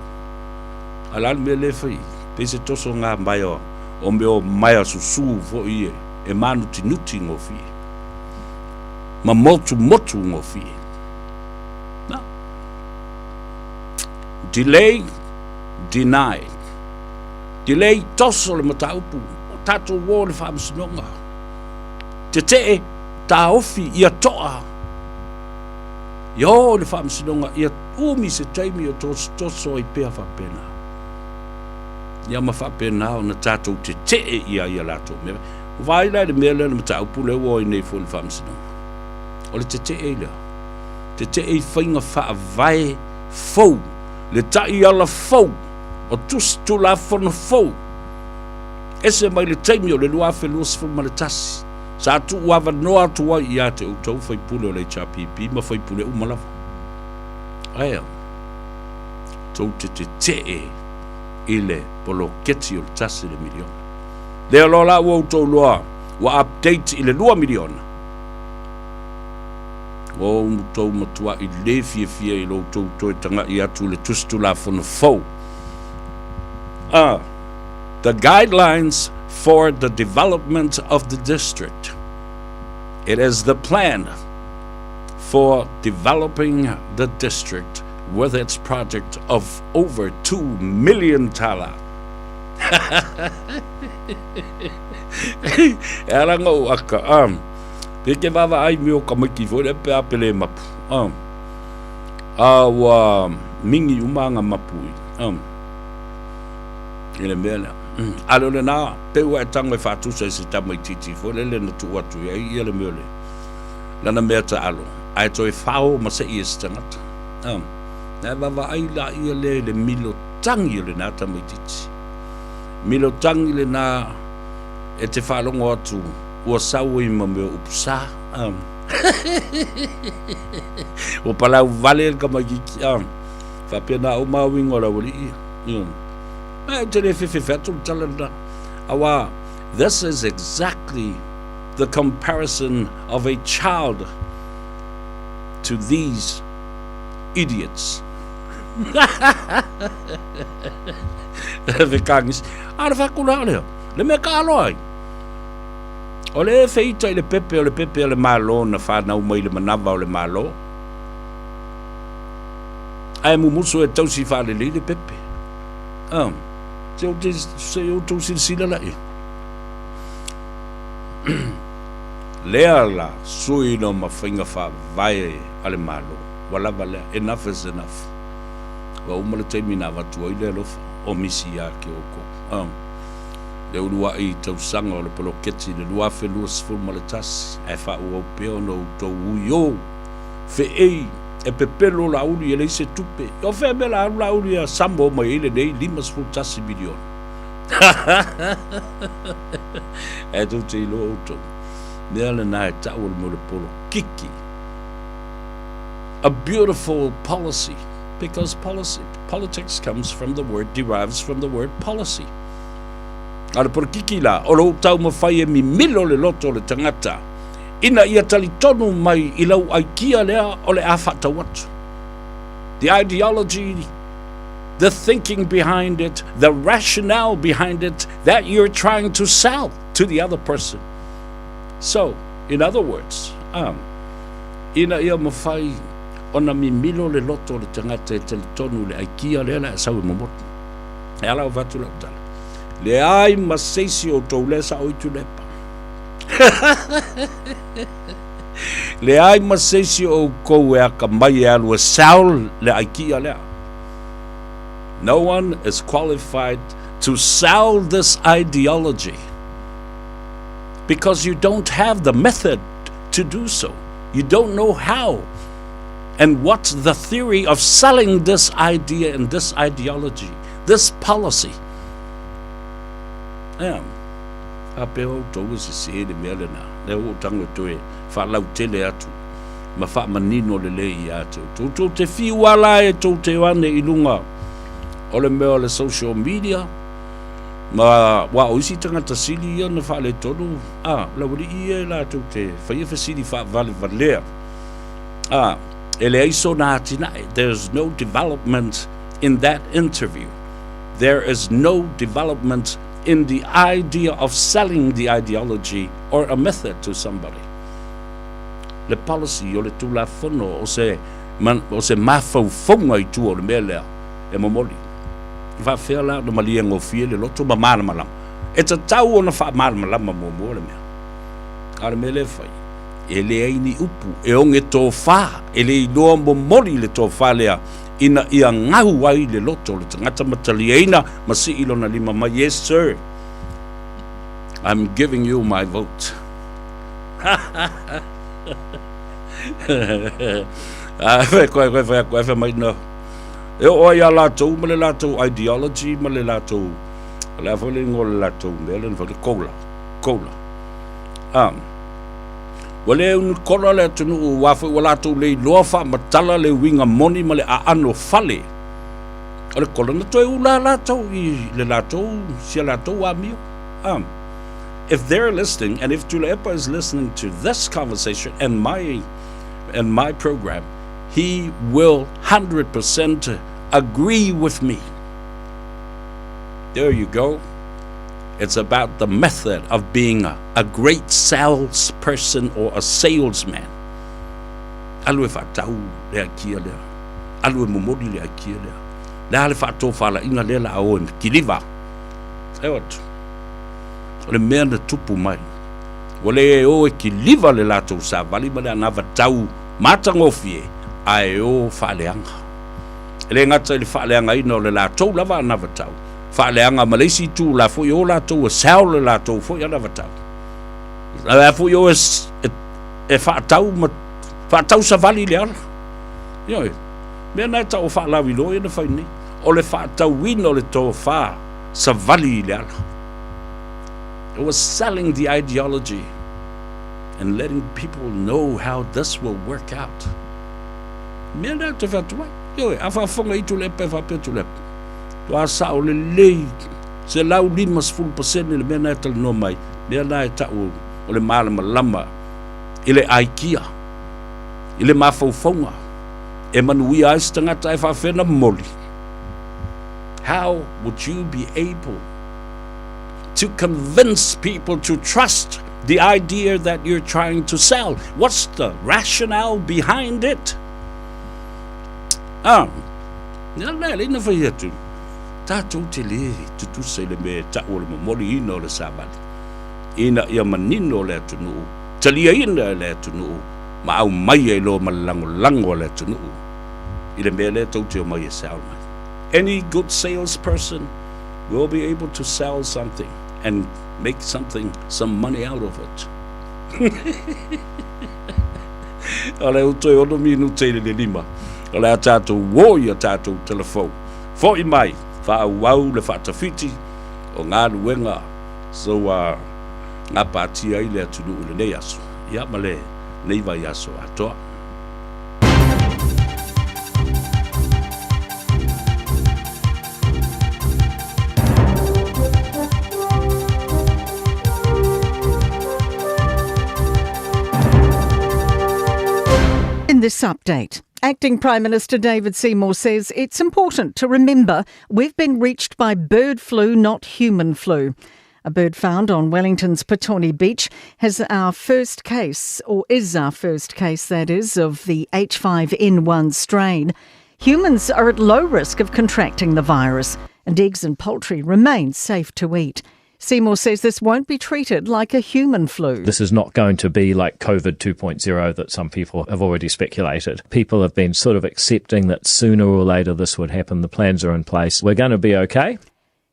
A o le a le mea lea e fai? Pei se toso ngā maea o mea o maea susū foi e. e mānutinuti gofie, ma motumotu gofie. Na. Delay, deny. Delay, toso le mataupu, o tātou o le faamasinoga. Tetee, taofi, ia toa. Ia o le faamasinoga, ia umi se taimi o tosotoso ai pea faapena. Ia ma faapena ona tatou tetee ia ia latou mea. Ua vaai la i le mea lea le mataupu lea ua o ai nei foi i le faamasinoga. O le tetee lea. Tetee i faiga faavae fou, le taiala fou, o tusi tulafono fou. Ese mai le taimi o le 2021, sa tuu avanoa atu ai ia te outou faipule o le HRPP ma faipule uma lava. Ae a? Tou te tetee i le poloketi o le tasi le miliona. Lea loa la ua outou loa ua update i le 2 miliona. Ua outou matuai le fiafia i lo outou toe taga'i atu i le Tusi Tulafono fou. A The guidelines for the development of the district. It is the plan for developing the district with its project of over 2 million tala. E ala nga o aka, ah. Pe ke vaavaai me o tamaiti foi lea pe a pele mapu, ah. A ua mingi uma anga mapu i, ah. I le mea lea. A le o lena, pe ua e tago e faatusa i se tamaitiiti foi lele na tuu atu i ai ia le mea o le lana mea taalo, ae toe fao ma seʻi e se tagata. Ah. Na e vaavaai laia lea i le milo tagi o lena tamaitiiti. Milotagi lena e te faalogo atu ua sau ai ma mea o upu sa. Ua palau vale le tamaitiiti. Faapena uma uiga o le aualii ia. Ae ou te le fefe atu le tala lena. Aua, this is exactly the comparison of a child to these idiots. Fekagisi. A o le faakula o lea, le mea kaaloa ai. O le feita i le pepe o le pepe a le Malo na fanau mai le manava o le Malo. Ae mumusu e tausi faalelei le pepe. Ah, se o te, se o tou silasila la ia. Lea la suiina ma faiga faavae a le Malo. Ua lava lea. Enough is enough. Ua uma le taimi na avatu ai le alofa o misi ia te outou. Ah. Le uluai tausaga o le poloketi i le 2021, ae faaauau pea ona outou ui o feei e pepelo Laauli e leai se tupe. O fea mea la alu Laauli a Samoa mai ai lenei 51 miliona? Ae tou te iloa outou, mea lena e tau o le mea o le polokiki. A beautiful policy, because policy, politics comes from the word, derives from the word policy. A o le polokiki la, o lou taumafai e mimilo le loto o le tagata, ina ia talitonu mai i lau aikia lea o le a faatau atu. The ideology, the thinking behind it, the rationale behind it that you're trying to sell to the other person. So, in other words, um, ina ia mawhai ona mimilo le loto o le tagata e talitonu le aikia lea le a sau e momotu. E ala o vatu lau tala. Leai ma se isi o outou lea sa o i Tuilaepa. Leai ma se isi o outou e akamai e alu e sell le aikia lea. No one is qualified to sell this ideology because you don't have the method to do so. You don't know how and what the theory of selling this idea and this ideology, this policy. Yeah. A pea outou e sesē le mea lena, lea ua ou tago e toe faalautele atu ma faamanino lelei ia te outou. Tou te fiu lava la e tou te ane i luga o le mea o le social media, ma aua o isi tagata sili ia na faaletonu, a, o le aualii ia e latou te faia fesili faavalevalea, a, e leai sona atinae, there's no development in that interview, there is no development in the idea of selling the ideology or a method to somebody. Le policy o le Tulafono o se, o se mafaufauga i tua o le mea lea e momoli. E faafefea la ona malie gofie le loto ma malamalama? E tatau ona faamalamalama muamua le mea. A o le mea lea e fai, e leai ni upu e oge tofa, e le iloa momoli le tofa lea ina ia gau ai le loto o le tagata ma taliaina ma sii lona lima mai, Yes sir, I'm giving you my vote. Ae koe koe whai aku, ai mai no. E oo ai a latou ma le latou ideology ma le latou, o le a foi le ingoa o le latou mea lea na fai, le kola, kola. Um, Ua le unikola le atunuu aua foi ua latou le iloa faamatala le uiga moni ma le aano fale o le kola na toe ula latou i le latou sia latou amio. Um, if they're listening and if Tuilaepa is listening to this conversation and my and my program, he will 100% agree with me. There you go. It's about the method of being a, a great salesperson or a salesman. Alu e faatau le aikia lea. Alu e momoli le aikia lea. Le a le faatofalaiga lea la a o e kiliva. E o atu. O le mea na tupu mai. Ua le o e kiliva le latou savali ma le anavatau matagofie, ae o faaleaga. E le gata i le faaleagaina o le latou lava anavatau, faaleaga ma le isi itu la foi o latou e sell le latou foi anavatau. La foi o e, e, e faatau ma faatau savali le ala. Ioe, mea na e tau o faalauiloa ia na fai nei. O le faatauina o le tofa savali i le ala. It was selling the ideology and letting people know how this will work out. Mea lea te whatu ai. Ioe, a whaafonga i Tuilaepa e faapea Tuilaepa. Toa sao lelei, 150% le mea na e talanoa mai, mea na e tau o le malamalama i le aikia, i le mafaufauga, e manuia ai se tagata ae faafefea ona momoli. How would you be able to convince people to trust the idea that you're trying to sell? What's the rationale behind it? Ah, nā lea lea ina whai atu, tātou te lē tutusa i le mea e tau o le momoli ina o le savali. Ina ia manino le atunuu, taliaina e le atunuu, ma aumaia i loa ma le lagolago a le atunuu i le mea lea tou te omai e sell mai. Any good salesperson will be able to sell something and make something, some money out of it. O le toe ono minute i le lima, o le a tātou ō i a tātou telefou. Fo'i mai, faaauau le faatafiti o galuega so ua gapatia ai le atunuu i lenei aso, ia ma lenei vaiaso atoa. In this update, Acting Prime Minister David Seymour says it's important to remember we've been reached by bird flu, not human flu. A bird found on Wellington's Petone Beach has our first case, or is our first case, that is, of the H5N1 strain. Humans are at low risk of contracting the virus, and eggs and poultry remain safe to eat. Seymour says this won't be treated like a human flu. This is not going to be like COVID 2.0 that some people have already speculated. People have been sort of accepting that sooner or later this would happen. The plans are in place. We're going to be okay.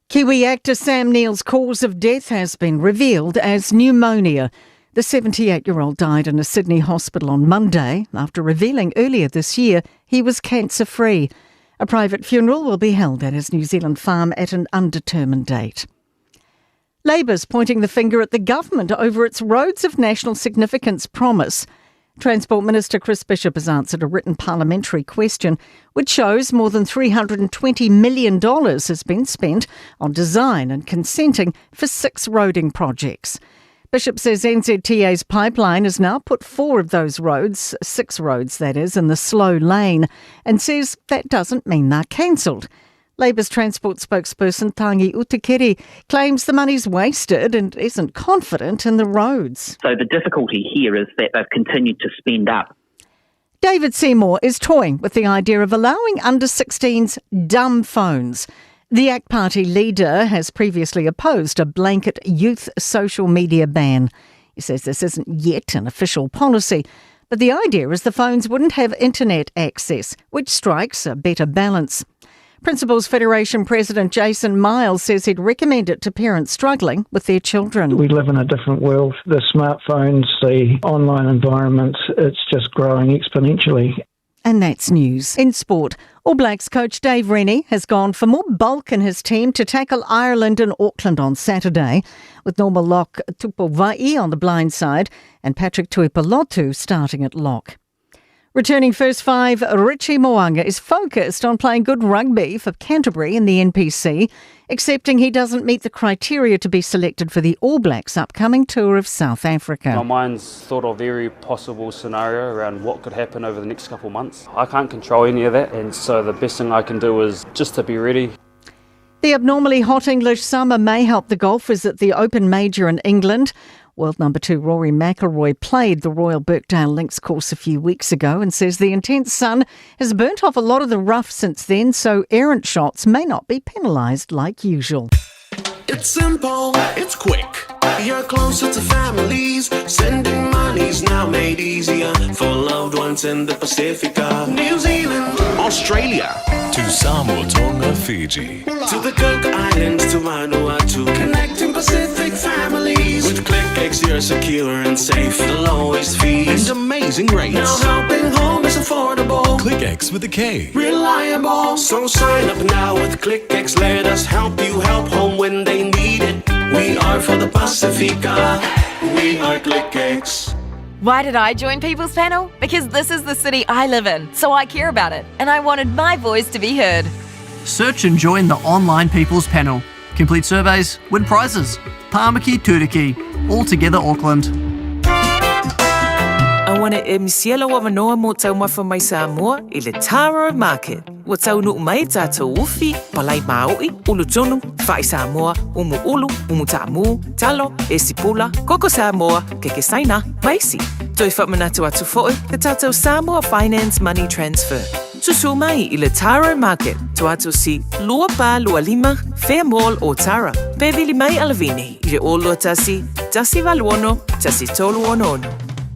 Kiwi actor Sam Neill's cause of death has been revealed as pneumonia. The 78 year old died in a Sydney hospital on Monday after revealing earlier this year he was cancer free. A private funeral will be held at his New Zealand farm at an undetermined date. Labour's pointing the finger at the government over its Roads of National Significance promise. Transport Minister Chris Bishop has answered a written parliamentary question which shows more than $320 million has been spent on design and consenting for six roading projects. Bishop says NZTA's pipeline has now put four of those roads, six roads that is, in the slow lane, and says that doesn't mean they're cancelled. Labour's transport spokesperson Tangi Utikere claims the money's wasted and isn't confident in the roads. So the difficulty here is that they've continued to spend up. David Seymour is toying with the idea of allowing under 16s dumb phones. The ACT Party leader has previously opposed a blanket youth social media ban. He says this isn't yet an official policy, but the idea is the phones wouldn't have internet access, which strikes a better balance. Principals Federation President Jason Miles says he'd recommend it to parents struggling with their children. We live in a different world. The smartphones, the online environment, it's just growing exponentially. And that's news. In sport, All Blacks coach Dave Rennie has gone for more bulk in his team to tackle Ireland in Auckland on Saturday, with normal lock Tupou Vaa'i on the blind side and Patrick Tuipulotu starting at lock. Returning first five, Richie Mo'unga is focused on playing good rugby for Canterbury in the NPC, accepting he doesn't meet the criteria to be selected for the All Blacks' upcoming tour of South Africa. My mind's thought of every possible scenario around what could happen over the next couple of months. I can't control any of that, and so the best thing I can do is just to be ready. The abnormally hot English summer may help the golfers at the Open Major in England. World number two Rory McIlroy played the Royal Birkdale Links course a few weeks ago and says the intense sun has burnt off a lot of the rough since then, so errant shots may not be penalised like usual. It's simple, it's quick. You're closer to families. Sending money's now made easier for loved ones in the Pacifica, New Zealand, Australia, to Samoa, Tonga, Fiji, to the Cook Islands, to Vanuatu, connecting Pacific families. With KlickEx, you're secure and safe. The lowest fee. And amazing rates. Now helping home is affordable. KlickEx with a K. Reliable. So sign up now with KlickEx. Let us help you help home when they need it. We are for the Pacifica. We are KlickEx. Why did I join People's Panel? Because this is the city I live in, so I care about it, and I wanted my voice to be heard. Search and join the online People's Panel. Complete surveys, win prizes. Pāmaki Turuki. All together Auckland. Auane e misia lou avanoa mo taumafa mai Samoa i le Taro Market. Ua taunuu mai tatou ufi, palai maoʻi, ulu tunu, fa'i Samoa, umu ulu, umu taamu, talo, esi pula, koko Samoa, keke Saina, ma isi. Toe faamanatu atu foʻi le tatou Samoa Finance Money Transfer. Susu mai i le Taro Market, Tuatosi 2425, Fair Mall Ōtara. Pe vili mai a Lavini i le 021 186 1366.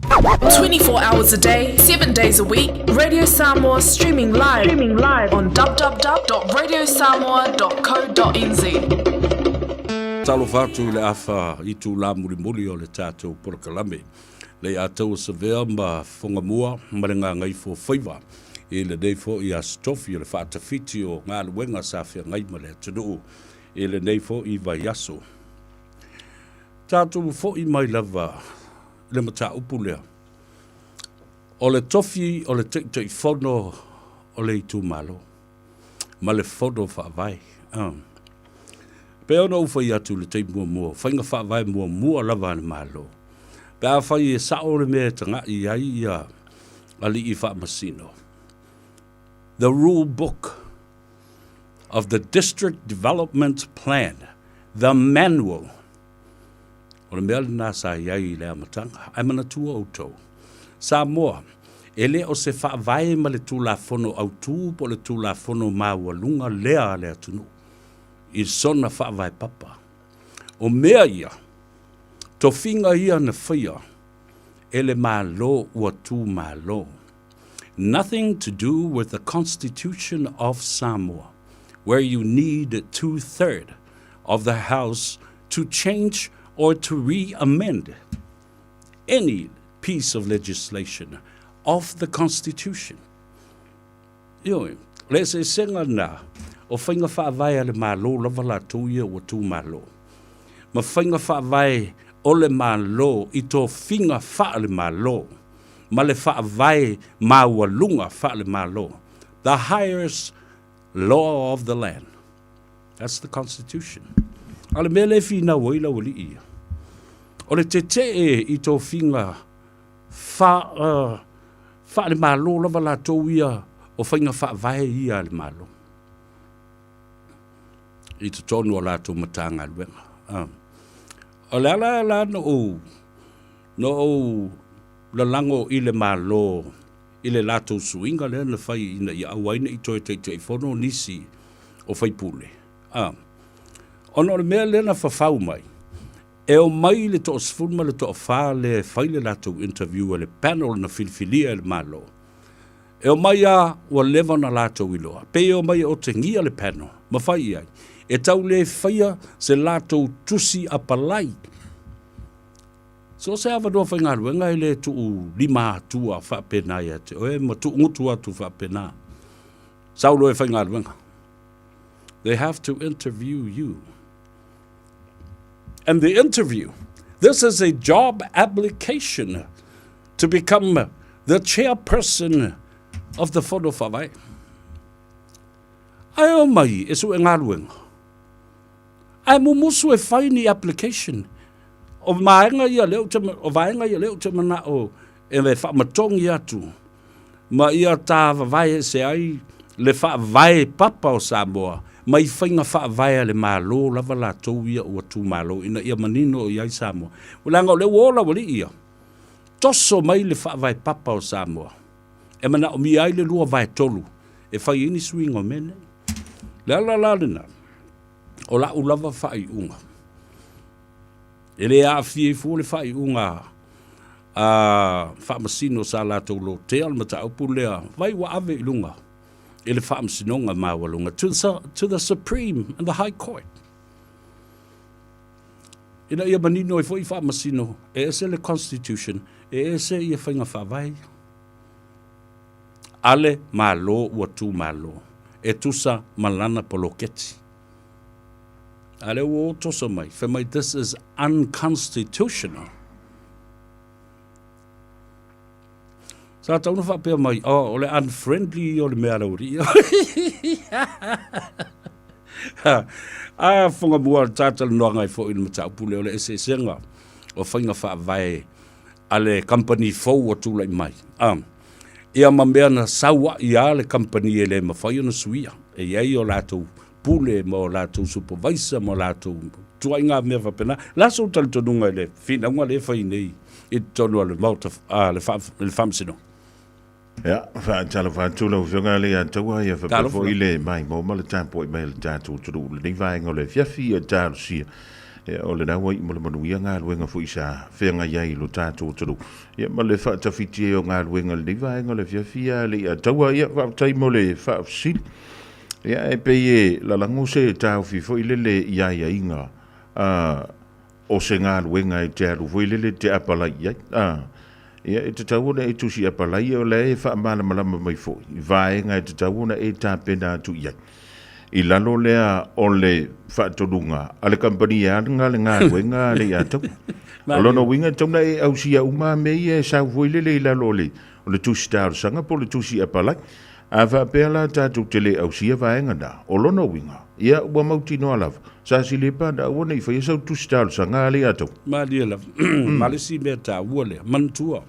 24 hours a day, 7 days a week, Radio Samoa streaming live, streaming live on www.radiosamoa.co.nz. Talofa atu i le afa itulā mulimuli o le tatou polokalame. Leiataua Savea ma Fogamua ma le Gagaifo Faiva i lenei foi Aso Tofi o le faatafiti o galuega sa feagai ma le atunuu i lenei foi vaiaso. Tatou foi mai lava i le mataupu lea o le tofi o le Taitaifono o le itumalo ma le Fono Faavae. Pei ona ou fai atu i le taimi muamua, o faiga faavae muamua lava a le Malo, pe afai e sao le mea e taga'i ai ia alii faamasino, the rule book of the District Development Plan, the manual, O le mea lena sa i ai i le amataga, ae manatua outou, Samoa, e le o se faavae ma le Tulafono Autu po o le Tulafono maualuga lea a le atunuu i sona faavae papa. O mea ia, tofiga ia na faia e le Malo ua tu malo. Nothing to do with the Constitution of Samoa, where you need two-third of the House to change or to re-amend any piece of legislation of the Constitution. Ioe, o le eseesega lena o faiga faavae a le Malo lava latou ia ua tu malo, ma faiga faavae o le Malo i tofiga faale-Malo ma le faavae maualuga faale-Malo, the highest law of the land. That's the constitution. A o le mea lea e finau ai lau alii ia, o le tetee i tofiga fa, uh, faale-Malo lava latou ia o faiga faavae ia a le Malo i totonu o latou Matagaluega. Uh. O le ala la na ou, na ou lalago i le Malo i le latou suiga lea na fai ina ia aua ai ne i toe Taitaifono nisi o faipule, a. Ona o le mea lea na fafau mai, e omai le toasefulu ma le toafa lea e fai le latou interview e le panel na filifilia e le Malo. E omai a ua leva ona latou iloa, pei e omai e otegia le panel ma fai i ai, e tau le faia se latou tusi apalai. So se avanoa faigaluega e le tuu lima atua faapena ia te oe ma tuugutu atu faapena. Sau loa e faigaluega. They have to interview you. And the interview, this is a job application to become the chairperson of the Fono Faavae. Ae omai e sue galuega. Ae mumusu e fai ni application. O vaega ia lea ou te, o vaega ia lea ou te manao e faamatogi atu ma ia tāvavae ese ai le faavae papa o Samoa mai faiga faavae a le Malo lava latou ia ua tumalo ina ia manino i ai Samoa. Leaga o lea ua ola ualii ia, toso mai le faavae papa o Samoa e manaomia ai le 2/3 e fai ai ni suiga o mea nei. Le ala la lena, o la'u lava faaiuga, e le aafia ai fua le faaiuga a Faamasino sa latou lotea le mataupu lea, vai ua ave i luga i le Faamasinoga Maualuga, to the Supreme and the High Court. Ina ia manino ai foi Faamasino, e ese le Constitution, e ese ia faiga faavae ia. A le Malo ua tu malo, e tusa ma lana poloketi. A lea ua o toso mai, fai mai this is unconstitutional. Sa tau na faapea mai, oh, o le unfriendly o le mea a le aualii. A fonga mua le tātalanoaga ai foi i le mataupu lea o le eseesega o faiga faavae a le kamupani fou ua tulai mai. A, ia ma mea na sau ai a le kamupani e le mafai ona suia. E i ai o latou pule ma o latou supervisor ma o latou tuaiga mea faapena. O le a sou talitonuga i le finauga lea e fai nei i totonu o le Maota, a, le, faa, le Faamasinoga? Ia, faatalofa atu lau Afioga Leiataua, ia faapea foi le maimoa ma le tapuai mai a le tatou atunuu i lenei vaega o le afiafi, ia talosia. Ia, o lena ua iu ma le manuia galuega foi sa feagai ai i lo tatou atunuu, ia ma le faatafiti ai o galuega i lenei vaega o le afiafi, ia Leiataua. Ia, faafetai mo le faafesili. Ia, e pei e lalago se taofi foi lele i aiaiga o se galuega e te alu foi lele e te apalai i ai. Ia, e tatau ona e tusi apalai, o la e faamalamalama mai foi i vaega e tatau ona e tapena atu i ai. I lalo lea o le faatonuga a le kamupani e ana le galuega a le ia Taua. O lona uiga e tatau ona e ausia uma mea ia e sau foi lele i lalo o le o le tusi talosaga po o le tusi apalai. A faapea la tatou te le ausia vaega na, o lona uiga, ia ua mautinoa lava, sa silepa na aua ne i faia sau tusi talosaga a le ia Taua. Malie lava. Ma le isi mea taua lea, manatua,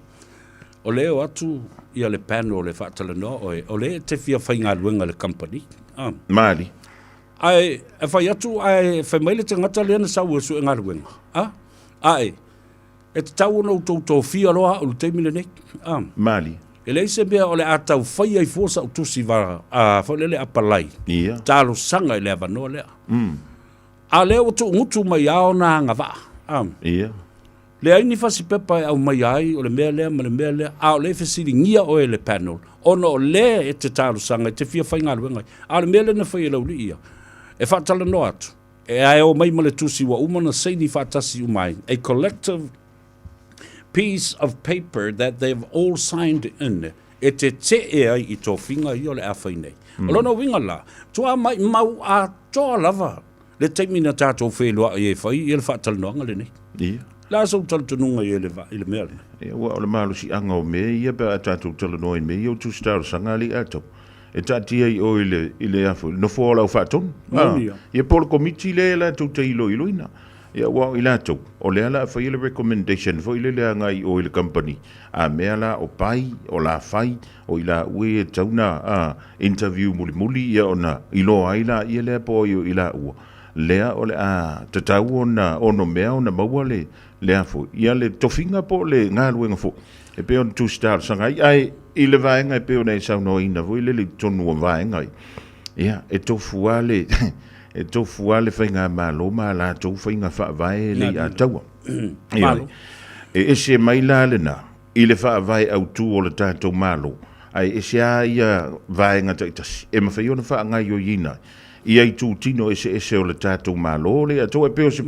o lea e o atu ia le panel e faatalanoa oe, o lea e te fia faigaluega i le kamupani. Malie. Ae e fai atu ae fai mai le tagata lea na sau e sue galuega, a? Ae, E tatau ona outou tofia loa au i le taimi lenei. A. Malie. E leai se mea o le a tau fai ai fua sau tusi va, a, foi lele apalai. Ia. Talosaga i le avanoa lea. A o lea ua tuugutu mai lava ona agavaa. A. Ia. Leai ni fasipepa e aumaia ai o le mea lea ma le mea lea, a o lea e fesiligia oe e le panel, ona o lea e te talosaga e te fia faigaluega ai. A o le mea lea na fai e Laulii ia, e faatalanoa atu. E ae o mai ma le tusi ua uma ona saini faatasi uma ai, a collective piece of paper that they've all signed in, e tetee ai i tofiga ia o le a fai nei. O lona uiga la, tuaa maimau atoa lava le taimi na tatou feiloai ai e fai ia le faatalanoaga lenei. Ia. Le a sou talitonuga i le mea lenei? Ia, aua o le malosiaga o mea ia pe a tatou talanoa i mea ia o tusi talosaga a alii atoa. E taatia i o i le, i le afu, le nofoa o lau faatonu. Moni ia. Ia po o le komiti lea e latou te iloiloina. Ia aua o i latou, o lea la a faia le recommendation foi lele agai i o i le company, a mea la o pai, o lafai, o i laua ia e tatau ona a, interview mulimuli ia ona iloa ai laia lea po o ai o i laua lea o le a tatau ona onomea ona maua le, le a foi, ia le tofiga po o le galuega foi. E pei ona tusi talosaga ai, ae i le vaega e pei ona e saunoaina foi lele i totonu o vaega ia, ia, e tofu lava le, e tofu lava le faigamalo ma a latou faiga faavae e le i ataua. Ioe. E ese mai la lena i le faavae autu o le tatou Malo, ae ese lava ia vaega taitasi e mafai ona faagaoioiina ia itutino eseese o le tatou Malo le i ataua. E pei o se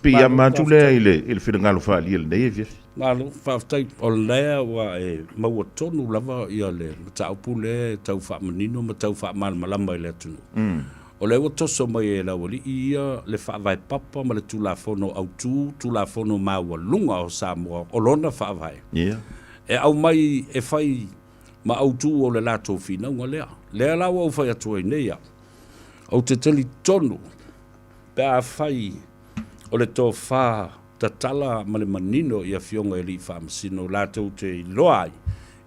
piiama atu lea i le finagalo faaalia i lenei afiafi. Malo, faafetai. O lea ua e maua tonu lava ia le mataupu lea e tau faamanino ma tau faamalamalama i le atunuu. O lea ua toso mai e le aualii ia le faavae papa ma le Tulafono Autu, Tulafono Maualuga o Samoa, o lona faavae. E aumai e fai ma autu o le latou finauga lea. Lea la ua ou fai atu ai nei au, ou te talitonu pe afai o le tofa tatala ma le manino i Afioga i Alii Faamasino latou te iloa ai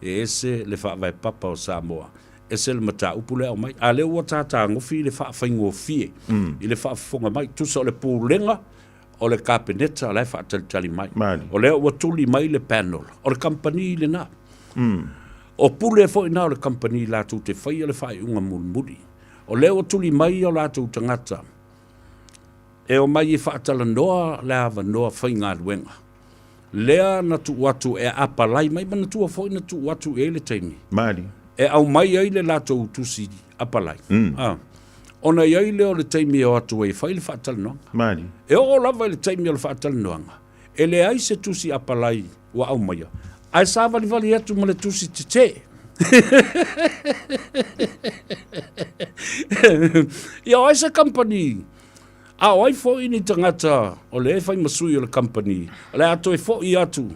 e ese le faavae papa o Samoa, ese le mataupu lea aumai. A lea ua tātāgofi le faafaigofie i le faafofoga mai, tusa o le Pulega o le Kapeneta la e faatalitali mai. O lea ua tuli mai le panel, o le kamupani lena. O pule foi na o le kamupani latou te faia le faaiuga mulimuli. O lea ua tuli mai o latou tagata E omai e faatalanoa le avanoa faigaluega lea na tuu atu e apalai mai, manatua foi na tuu atu i ai le taimi Malie. e aumai ai le latou tusi apalai. Ona i ai lea o le taimi e o atu ai e fai le faatalanoaga. Malie. E oo lava i le taimi o le faatalanoaga, e leai se tusi apalai ua aumaia, ae savalivali atu ma le tusi tetē. Ia o ai se kamupani, a o ai foi ni tagata o lea e fai ma sui o le kamupani, o le a toe foi atu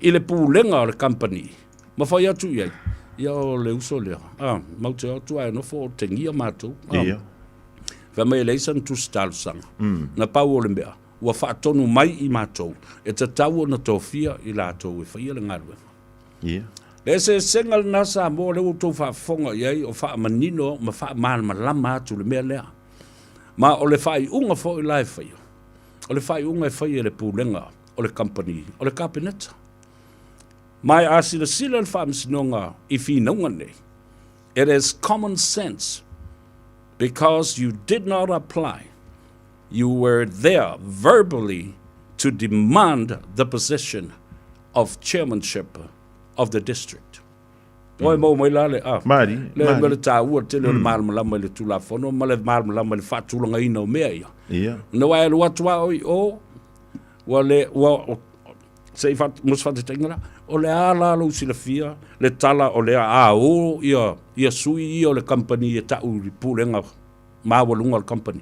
i le pulega o le kamupani ma fai atu i ai, ia o le uso lea, a, matou te o atu ae nofo otegia matou. A, Ia. Fai mai e leai sana tusi talosaga. Na pau o le mea, ua faatonu mai i matou, e tatau ona tofia i latou e faia le galuega. Ia. Le eseesega lena Samoa lea ua outou faafofoga i ai o faamanino ma faamalamalama atu le mea lea. Ma o le faaiuga foi la e faia, o le faaiuga e fai e le Pulega o le Kamupani, o le Kapeneta. Ma a silasila le Faamasinoga i finauga nei, it is common sense because you did not apply, you were there verbally to demand the position of chairmanship of the district. Oi mau mai la le a. Mari, le mari. le tāua tele o le malamalama i le Tulafono ma le malamalama i le faatulagaina o mea ia. Ia. Na ua e alu atu a oi o, ua le, ua, o, se i wha, mo se whatatenga la, o le a la lou silafia, le tala o le a o ia, ia sui ia o le company e tau i pulega maualuga o le company.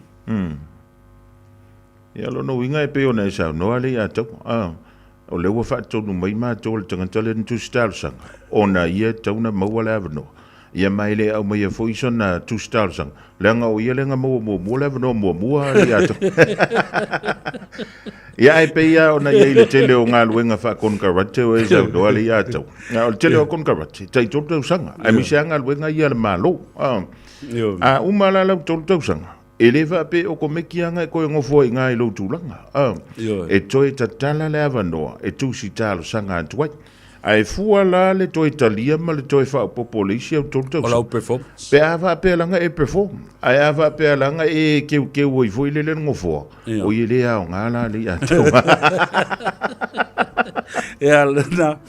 Ia, lona uiga e pei ona e saunoa le ia tau, a, o lea ua faatonu mai matou o le tagata lea na tusi talosaga, ona ia e tatau ona maua le avanoa. Ia ma e le aumaia foi sona tusi talosaga, leaga o ia lea na maua muamua le avanoa muamua le ia tau. Ia ae pei lava ona i ai le tele o galuega faakonekarate o e saunoa le ia tau. O le tele o konekarate, tai 3 tausaga, aemaise lava galuega ia a le Malo. A uma la lau 3 tausaga, E le faapea o komeki ana e toe nofo ai i ina i lou tulaga. A, e toe tatala le avanoa e tusi talosaga atu ai. Ae fua la le toe talia ma le toe faaopoopo o le isi au 3 tausaga. O lau performance. Pe a faapea leaga e perform. Ae a faapea leaga e keukeu ai foi lele le nofoa, oi e le aoga la le ia te Ia lena.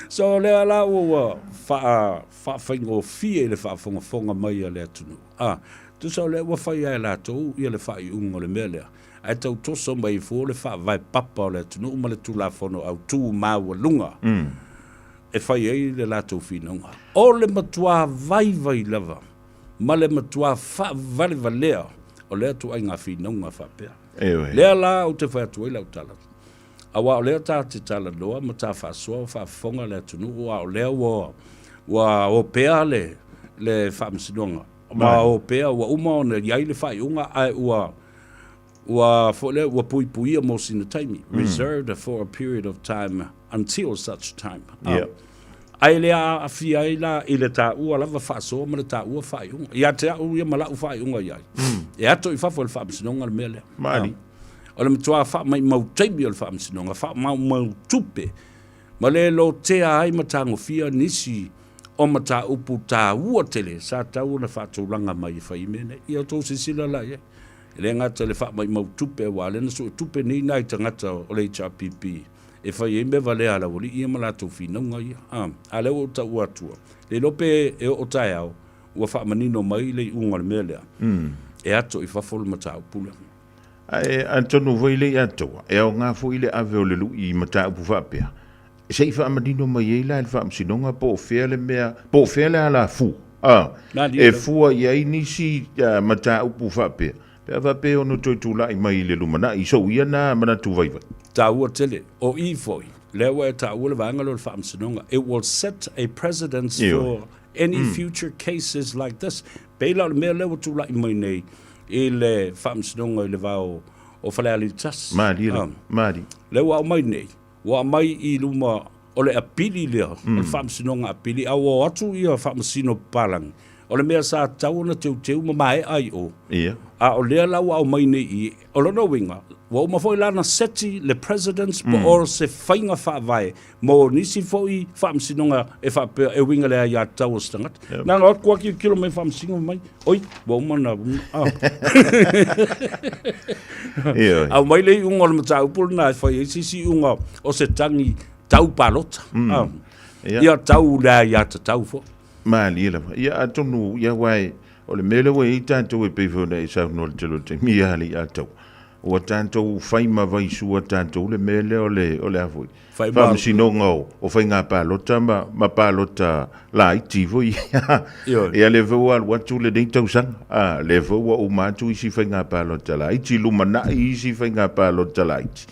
So lea la ua faafaigofie i le faafogafoga mai a le atunuu. A, tusa o lea ua fai lava e latou ia le faaiuga o le mea lea, ae tau toso mai ai fua le faavae papa o le atunuu ma le Tulafono Autu maualuga e fai ai le latou finauga. O le matua vaivai lava ma le matua faavalevalea o lea ituaiga finauga faapea. Lea la ou te fai atu ai lau tala, Aua o lea ta te talanoa ma ta faasoa o faafofoga le atunuu a o lea ua ua opea le le faamasinoga ma opea ua uma ona i ai le faaiuga ae ua ua foi lea ua puipuia mo sina taimi, reserved for a period of time until such time. Yeah. Ae le aafia ai la i le taua lava faasoa ma le taua faaiuga. Ia te au ia ma lau faaiuga i ai. E ato i fafo e le faamasinoga le mea lea. Maali. O le matua faamaumau taimi o le faamasinoga, faamaumau tupe, ma le lotea ai ma tagofia nisi o mataupu taua tele sa tatau ona faatulaga mai e fai i mea nei. Ia outou silasila la i ai. E le gata i le faamaumau tupe aua o lea na suetupe nei nai tagata o le HRPP e fai ai mea valea a le aualii ia ma latou finauga ia. A, a lea ua ou taua atua, le iloa pe e oo taeao ua faamanino mai le iuga o le mea lea, e ato i fafo le mataupu lea. Ae atonu foi le ia taua, e aoga foi le ave o le lui i mataupu faapea, se i faamanino mai ai la e le Faamasinoga po o fea le mea, po o fea le alafua, a, e fua i ai nisi mataupu faapea, pe a faapea e ono toe tulai mai i le lumanai, i sou ia na manatu vaivai. Taua tele. O i foi, lea ua e taua le vaega lea o le Faamasinoga, it will set a precedence for any future cases like this. Pei la o le mea lea ua tulai mai nei i le Faamasinoga i le va o Falealili 1. Malie lava, malie. Lea ua aumai nei, ua aumai i luma o le apili lea, o le Faamasinoga Apili, a ua o atu ia Faamasino papalagi, o le mea sa tatau ona teuteu ma maea i o. Ia. A o lea la ua aumai nei i i, o lona uiga, ua uma foi la ona seti le precedence po o se faiga faavae mo nisi foi faamasinoga e faapea e uiga le aiatatau a se tagata. Yep. Na ona atu lava tilotilo mai faamasino mai, oi, ua uma ona... Ah. Ioe. Aumai le iuga o le mataupu lena e fai ai se isi iuga o se tagi tau palota. Ah. Ia. Ia tau le aiatatau foi. Malie lava. Ia atonu, ia aua e, O le mea lea ua i ai tatou e pei foi ona e saunoa i le tele o taimi ia Leiataua, ua tatou fai ma vaisua tatou le mea lea o le, o le a foi, faamasinoga o, o faiga palota ma, ma palota laiti foi. Ia lea foi ua alu atu lenei tausaga, a, lea foi ua uma atu isi faiga palota laiti, lumanai isi faiga palota laiti.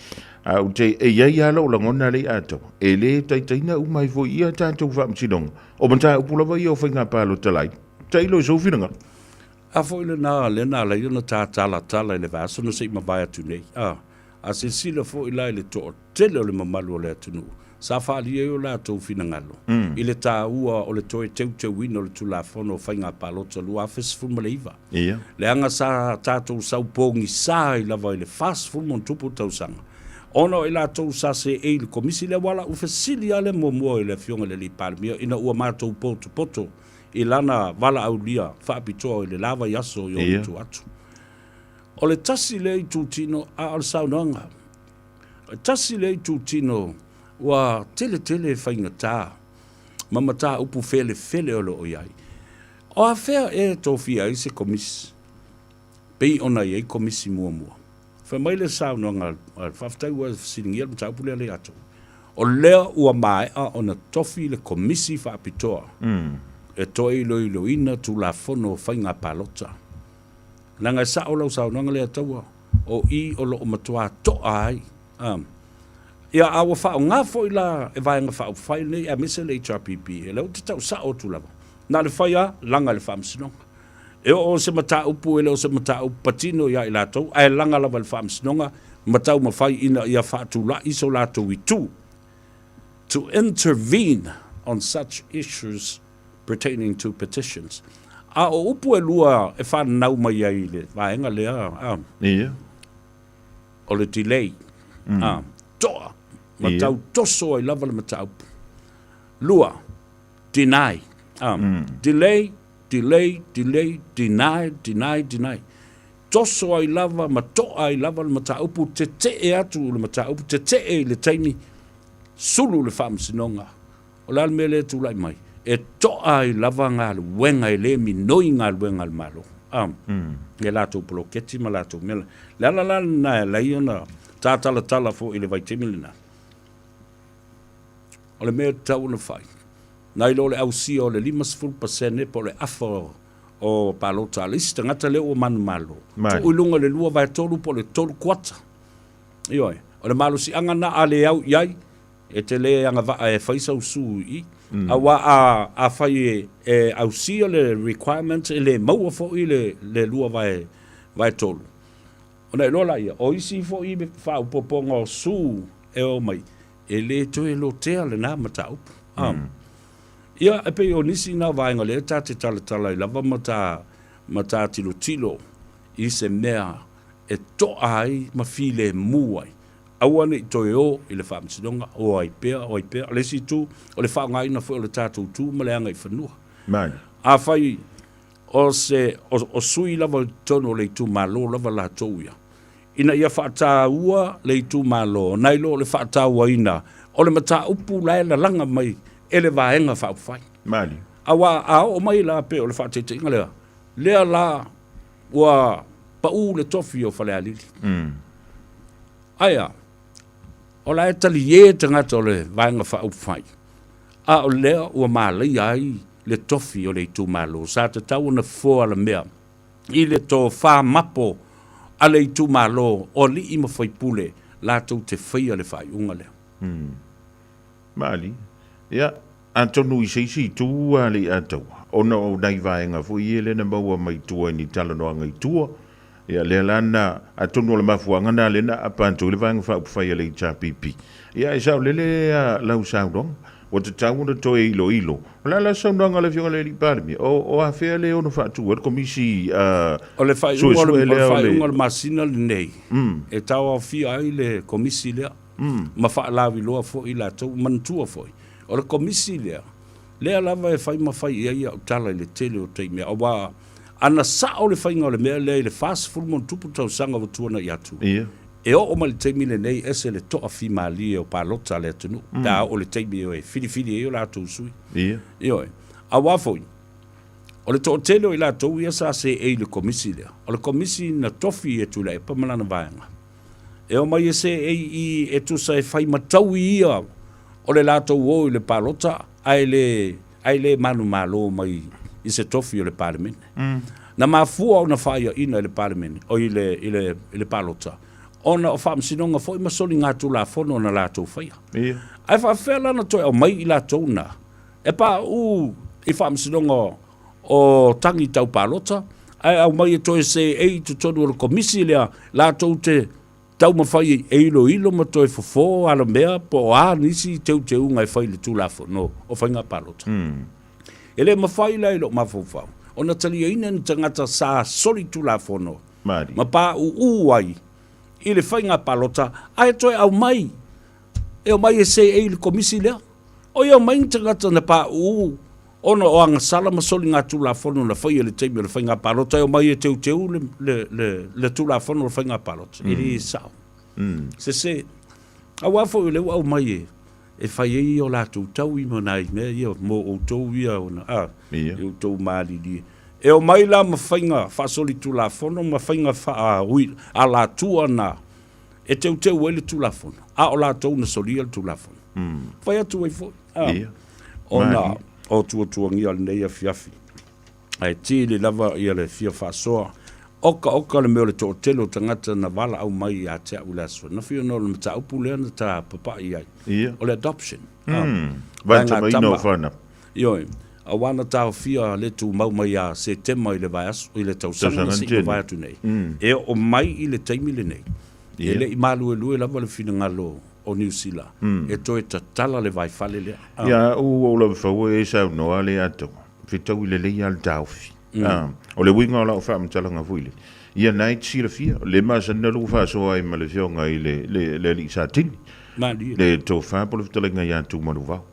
A ou te, e i ai lava lou lagona Leiataua, e le taitaiina uma ai foi ia tatou faamasinoga, o mataupu lava ia o faiga palota laiti. Tailo i sou finagalo. A foi lena, lea na ala ai ona ta talatala i le vaiaso na se i mavae atu nei. A, a silasila foi la i le toatele o le mamalu o le atunuu, sa faaalia ai o latou finagalo i le taua o le toe teuteuina o le Tulafono o Faiga Palota 2019. Ia. Leaga sa tatou sau pogisa ai lava i le 40 ma ona tupu tausaga, ona o i latou sa seei i le Komisi lea, aua o lau fesili lava lea muamua i le Afioga i le Alii Palemia ina ua matou potopoto i lana valaaulia faapitoa i le la vaiaso i ona tua atu. O le tasi lea itutino, a o le saunoaga, o le tasi lea itutino ua tele tele faigata ma mataupu felefele o lo o i ai. O afea ea e tofia ai se komisi pei ona i ai komisi muamua? Fai mai le saunoaga a le Faafetai ua e fesiligia le mataupu lea Leiataua. O lea ua maea ona tofi le Komisi Faapitoa e toe iloiloina Tulafono o Faiga Palota. Leaga e sao lau saunoaga Leiataua, o i o lo o matua toa ai. Ia, a ua faaaoga foi la e Vaega Faaupufai lenei aemaise le HRPP, o lea ou te tau sao atu lava, na o le fai lava, laga i le Faamasinoga. E oo se mataupu e le o se mataupu patino ia i latou, ae laga lava e le Faamasinoga ma taumafai ina ia faatulai so latou itu to intervene on such issues pertaining to petitions. A o upu e lua e fananau mai ai i le vaega lea, a, Ia. o le delay, a, toa, ma tau toso ai lava le mataupu. Lua, deny, a, delay, delay, delay, deny, deny, deny. Toso ai lava ma toa ai lava le mataupu, tetee atu le mataupu, tetee i le taimi, sulu le faamasinoga. O le a le mea lea e tulai mai? E toa ai lava galuega, e le minoi galuega a le Malo. A, i a latou poloketi ma latou mea. Le ala la lena e ala ai ona ta talatala foi i le vaitaimi lena. O le mea e tatau ona fai, nai lo le ausia o le 50% po o le afa o palota a le isi tagata lea ua manumalo, tuu i luga i le lua vaetolu po o le tolu kuata. Ioe, o le malosiaga lena a le au i ai, e te le agavaa e fai sau sue i i, aua a, afai e, e ausia le requirement e le maua foi le, le lua vae, vaetolu, ona iloa laia, o isi foi faaopoopoga o sue e o mai, e le toe lotea lena mataupu. A. Ia, e pei o nisi na vaega lea ta te talatala ai lava ma ta, ma ta tilotilo i se mea e toa ai ma filemu ai. Aua ne i toe o i le faamasinoga, o ai pea, o ai pea. O le isi itu, o le faaaogaina foi o le tatou tu ma le agaifanua. Mai. Afai o se, o, o sui lava i totonu o le itumalo lava latou ia, ina ia faataua le itumalo nai lo le faatauaina o le mataupu la e lalaga mai e le Vaega Faaupufai. Malie. Aua a oo mai la pei o le faataitaiga lea, lea la ua pau le tofi o Falealili. Ae a? O la e talie tagata o le Vaega Faaupufai, a o lea ua malaia ai le tofi o le itumalo. Sa tatau ona fofo alamea i le tofa mapo a le itumalo o alii ma faipule latou te faia le faaiuga lea. Malie. Ia, atonu i se isi itu a Leiataua, ona o nai vaega foi ia lea na maua mai tua i ni talanoaga i tua, ia lea la na, atonu o le mafuaaga na lea na aapa atu ai le Vaega Faaupufai a le HRPP. Ia, e saolele a lau saunoaga, ua tatau ona toe iloilo. O le a la le saunoaga a le Afioga i le Alii Palemia? O, o afea lea e ono faatu ai le Komisi O le faaiuga o le, o le faaiuga o le masina lenei, e tauaofia ai le Komisi lea, ma faalauiloa foi i latou, manatua foi, o le Komisi lea, lea lava e fai ma fai i ai au tala i le tele o taimi, aua ana sao le faiga o le mea lea i le 40 ma ona tupu tausaga ua tuanai atu, e oo mai i le taimi lenei ese le toafimalie o palota a le atunuu, pe a oo i le taimi e filifili ai o latou sui. Ioe. Aua foi, O le toatele o i latou ia sa seei i le Komisi lea, o le Komisi na tofi e Tuilaepa ma lana vaega e omai e seei i i e tusa e fai mataui ia o le latou o i le palota ae le ae le manumalo mai i se tofi o le Palemene. Na mafua ona faaiaina i le Palemene, oi i le i le i le palota ona o faamasinoga foi ma soligatulafono na latou faia. Ae faafefea la ona toe aumai i latou na E pauu i faamasinoga o tagi tau palota, ae aumai e toe seei i totonu o le komisi lea latou te taumafai e iloilo ma toe fofo alamea po o a nisi teuteuga e fai i le Tulafono o Faiga Palota. E le mafai la i lou mafaufau ona taliaina ni tagata sa solitulafono ma pauu ai i le faiga palota ae toe aumai e omai e seei i le komisi lea. O ia mai ni tagata na pauu ona o agasala ma soligatulafono na faia i le taimi o le faiga palota e omai e teuteu le, le, le, le tulafono o le faiga palota. Mm. E le sao. Mm. Sese. Aua foi o lea ua aumai e, e fai ai o latou taui ma nai mea ia mo outou ia ona, a, yeah. e outou malilie. E omai la ma faiga faasolitulafono ma faiga faaui alatua na e teuteu ai le Tulafono, a o latou na solia le Tulafono. Fai atu ai foi, a, ona o tuatuagia o lenei afiafi, ae tele lava ia le fia faasoa, okaoka le mea o le toatele o tagata na valaau mai ia te au i le aso ananafi ona o le mataupu lea na ta papai ai, o le adoption. A, vaega tama, ioe, aua na taofia le tumau mai ia Setema i le vaiaso, i le tausaga na sei mavae atu nei, e oo mai i le taimi lenei, e le i maluelue lava le finagalo o Niu Sila e toe tatala le vaifale lea. Ia, ua ou lava faua e saunoa le atoa, fetaui lelei lava le taofi. O le uiga o lau faamatalaga foi lea, ia na e te silafia, le masani na lou faasoa ai ma le afioga i le alii Satini, le tofa po o le fetalaiga ia Tumaluvao.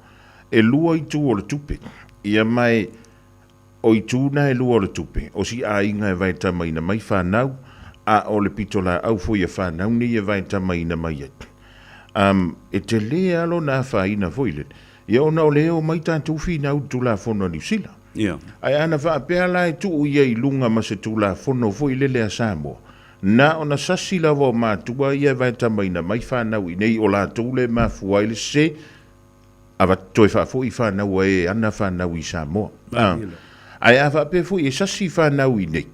E lua itu o le tupe, ia ma e o itu na e lua o le tupe, o si aiga e vaetamaina mai fanau, a o le pitolaau foi a fanau nei e vaetamaina mai ai. Um, e tele lava lona afaina foi lele, ia ona o lea e omai tatou finau i le Tulafono a Niu Sila. Ia. Ae ana faapea la e tuu ia i luga ma se Tulafono foi lele a Samoa, na ona sasi lava o matua ia e vaetamaina mai fanau i inei, o latou lea e mafua ai le sese, Avatu toe faafoi fanau a e ana fanau i Samoa. Ae a faapea foi e sasi fanau i nei,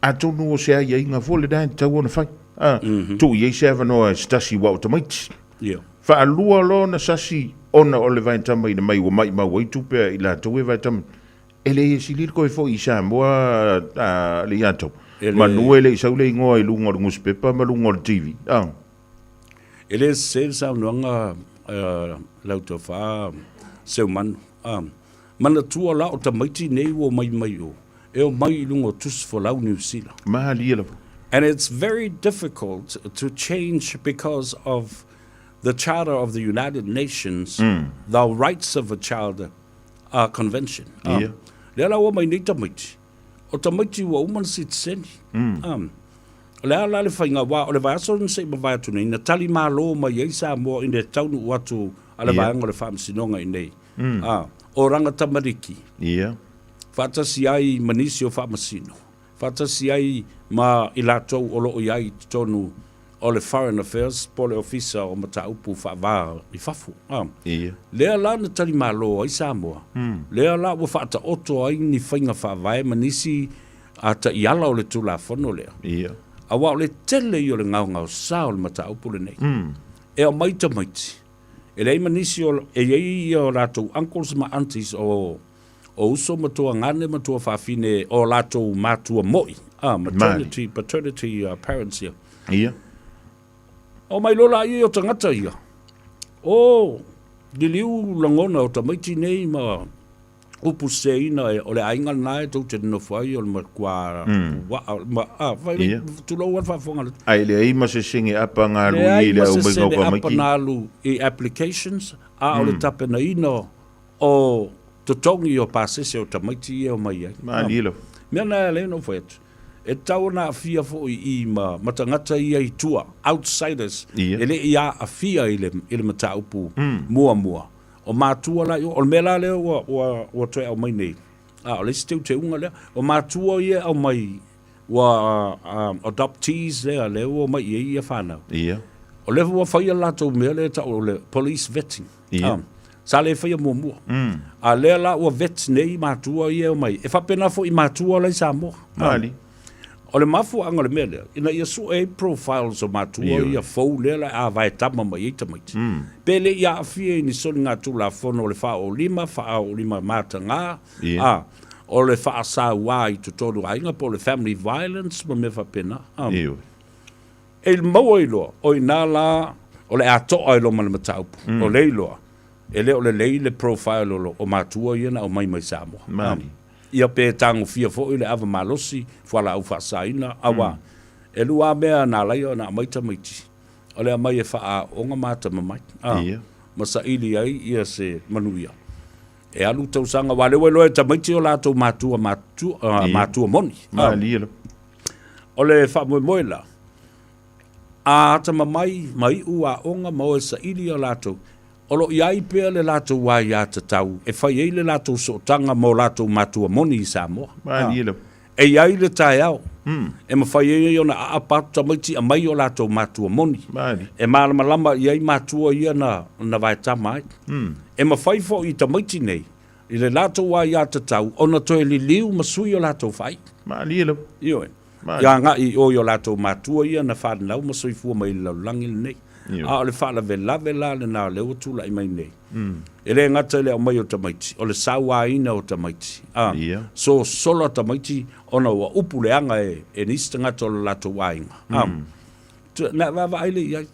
atonu o se aiaiga foi lena e tatau ona fai. Tuu i ai se avanoa e se tasi aua o tamaiti. Faalua loa ona sasi ona o le vaetamaina mai ua maimau ai tupe a i latou e vaetamaina. E le sili le toe foi i Samoa le Iatau. Manu e le i sau le igoa i luga o le nusipepa ma luga o le TV. E le sese le saunoaga lau tofa Seumanu. Manatua la o tamaiti nei ua omai mai o, e omai i luga o tusi folau Niu Sila. Malie lava. And it's very difficult to change because of the Charter of the United Nations, the Rights of a Child Convention. Lea la ua omai nei tamaiti, o tamaiti ua uma ona sitiseni. O le a la le faiga, aua o le vaiaso na se i mavae atu nei, na tali malo mai ai Samoa i le taunuu atu a le Vaega o le Faamasinoga i inei, ā, o Ranga Tamariki, faatasi ai ma nisi o Faamasino, faatasi ai ma i latou o lo o i ai i totonu o le Foreign Affairs po o le Ofisa o Mataupu Faava i Fafo, ā, lea la na tali malo ai Samoa, lea la ua faataoto ai ni faiga faavae ma nisi a taiala o le Tulafono lea. Ia. Aua o le tele ia o le gaogaosa o le mataupu lenei. E aumai tamaiti, e leai ma nisi o, e i ai ia o latou uncles ma aunties o, o uso ma tuagane ma tuafafine o latou matua moi, a, maternity, paternity parents ia. Ia. Omai loa laia o tagata ia, o liliu lagona o tamaiti nei ma upu seseina o le aiga lena e tou te nonofo ai o le matua puaa ma a fai Ia. tulou a le faafofoga a le Ae leai ma se sene apa na alu leai i le ma se aumaiga o sene apa tamaiti. na alu i applications a o le tapenaina o totogi o pasese o tamaiti ia e omai ai. Malie lava. Mea na e ala ai ona ou fai atu, e tatau ona aafia foi i ma ma tagata ia i tua, outsiders, Ia. e le i aafia i le i le mataupu muamua. O matua la i o, o le mea la lea ua, ua, ua toe aumai nei, A, o le isi teuteuga lea. O matua ia e aumai ua adoptees lea, lea ua omai i ai ia fanau. Ia. O lea ua faia le latou mea lea e tau o le police vetting. Ia. Sa le faia muamua. A lea la ua vet nei matua ia e omai. E faapena foi i matua la i Samoa. Malie. O le mafuaaga o le mea lea, ina ia sue ai profiles o matua ia fou lea la a vaetama mai ai tamaiti. Pe le i aafia i ni soligatulafono o le 405, 405 mataga, a, o le faasauā i totonu o aiga po o le family violence ma mea faapena. E maua ai loa, o i ina la o le atoa ai loa ma le mataupu, o le iloa, e le o lelei le profile o matua ia na aumai mai Samoa. Ia pe tagofia foi le ava malosi, fualaau faasaina, aua e lua lava mea na ala ai ona aumai tamaiti, o le aumai e faaaooga ma atamamai, a, ma saili ai ia se manuia. E alu tausaga, aua o lea ua iloa e tamaiti o latou matua matua, matua moni. Malie lava. O le faamoemoe la, a atamamai ma iu aoga ma o e saili o latou, O lo o i ai pea le latou aiatatau e fai ai le latou sootaga ma o latou matua moni i Samoa. Malie lava. E i ai le taeao e mafai ai ona aapa atu tamaiti aumai o latou matua moni. Malie. E malamalama i ai matua ia na, na vaetama ai. E mafai foi i tamaiti nei, i le latou aiatatau ona toe liliu ma sui o latou faaiu. Malie lava. Ioe. Ia agai i o i o latou matua ia na fanau ma soifua mai i le lalolagi lenei. A o le faalavelave la lena o lea ua tulai mai nei, e le gata i le aumai o tamaiti, o le sauaina o tamaiti. A sosola tamaiti ona ua upu leaga e nisi tagata o le latou aiga. A na vaavaai lea i ai.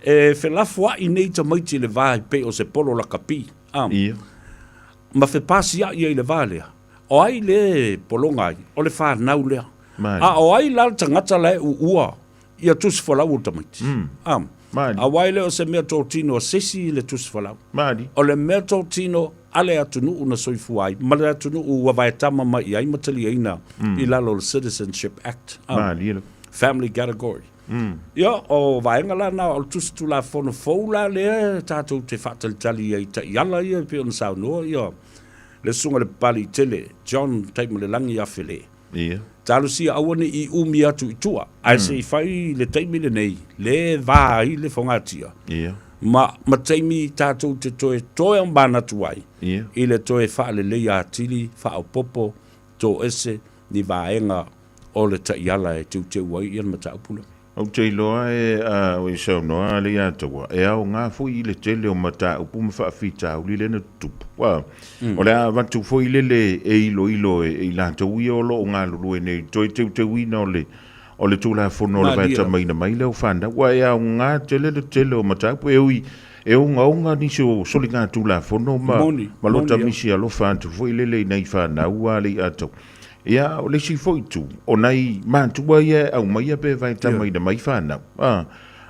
E felafoai nei tamaiti i le va e pei o se polo lakapi. A ma fepasiai ai i le va lea. O ai le pologa ai? O le fanau lea. A o ai la le tagata la e uua ia tusi folau o le tamaiti? A. Aua e le o se mea totino a sesi le tusi folau. O le mea totino a le atunuu na soifua ai ma le atunuu ua vaetama mai i ai ma taliaina i lalo o le Citizenship Act. Family category. Ia, o vaega la na o le tusi tulafono fou la lea tatou te faatalitali ai i taiala ia e pei ona saunoa ia le Susuga i le Papaliitele John Taimalelagi Afele. Ia. Talosia aua ne i umi atu i tua, ae se i fai le taimi lenei le va ai le fogatia. Ia. Ma, ma taimi tatou te toe toe manatu ai Ia. i le toe faaleleia atili, faaopoopo, toese ni vaega o le taiala e teuteu ai ia le mataupu lea. Ou te iloa e a o e saunoa ale ia taua, e aoga foi i le tele o mataupu ma faafitauli lea na tutupu. Ua, o le a avatu foi lele e iloilo e i latou ia o lo o galulue nei i le toe teuteuina o le o le Tulafono o le Vaetamaina mai lea o fanau. Ua e aoga tele le tele o mataupu e ui e ogaoga nisi o soligatulafono ma ma lota misi alofa atu foi lele i nai fanau ale ia taua. Ia, o le isi foi itu, o nai matua ia e aumaia pe vaetamaina mai fanau, a,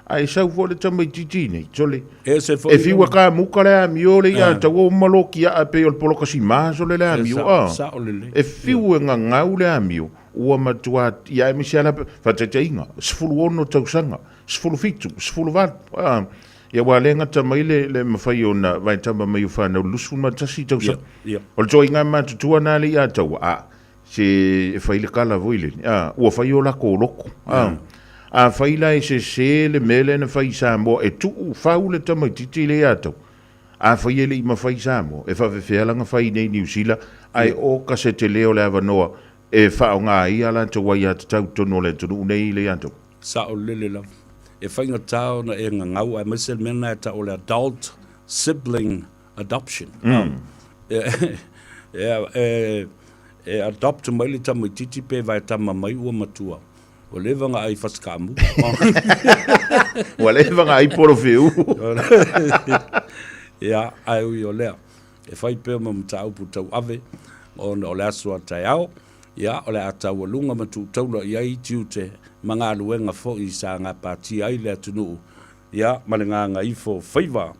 ae sau foi le tamaitiiti nei, sole, Ese foi e fiu e kamuka le amio le ia taua uma loki aa pei o le poloka sima sole le amio, a, Sao lelei. e fiu e gagau le amio, ua matua, ia aemaise lava la, faataitaiga, 16 tausaga, 17, 18, a, ia ua le gata mai le, le mafai ona vaetama mai o fanau i le 21 tausaga. Ia, ia. O le ituaiga matutua na le ia taua, a, se e fai le kala foi lele, a, ua fai o lako loko, a. Afai la e sese le mea lea na fai i Samoa e tuu fau le tamaitiiti le ia taua, afai e le i mafai i Samoa, e faafefea la na fai i nei Niu Sila, ae oka se tele o le avanoa e faaaoga ai a latou aiatatau i totonu o le atunuu nei le ia taua. Saolele lava. E faigata ona e gagau aemaise le mea lena e tau o le adult sibling adoption. E, e adopt mai le tamaitiiti pe vaetama mai ua matua. Ua leva ona ai fasikaamu. Ua leva ona ai polofeu. Ia, ae ui o lea, e fai pea ma mataupu tauave, ona o le aso a taeao, Ia, o le a taualuga ma tuutaula i ai tiute ma galuega foi sa gapatia ai le atunuu, ia, ma le gagaifo faiva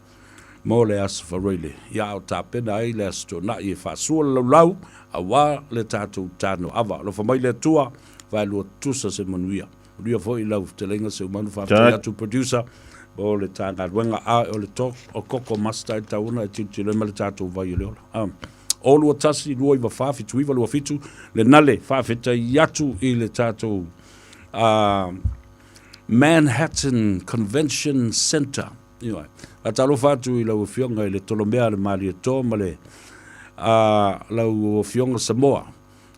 mo le Aso Faraile. Ia, a o tapena ai le Aso Toonai e faasua le laulau aua le tatou tano ava. Alofa mai le Atua, vaelua tutusa se manuia. Manuia foi lau fetalaiga Seumanu, faafetai atu producer mo le ta galuega, a o le to, o Koko Master e tatau ona e tilotilo ai ma le tatou vai o le ola. 0 2 1 2 9 4 7 9 2 7, lena le faafetai atu i le tatou Manhattan Convention Center. Ioe. Faatalofa atu i lau Afioga i le Tolomea le Malietoa ma le lau Afioga Samoa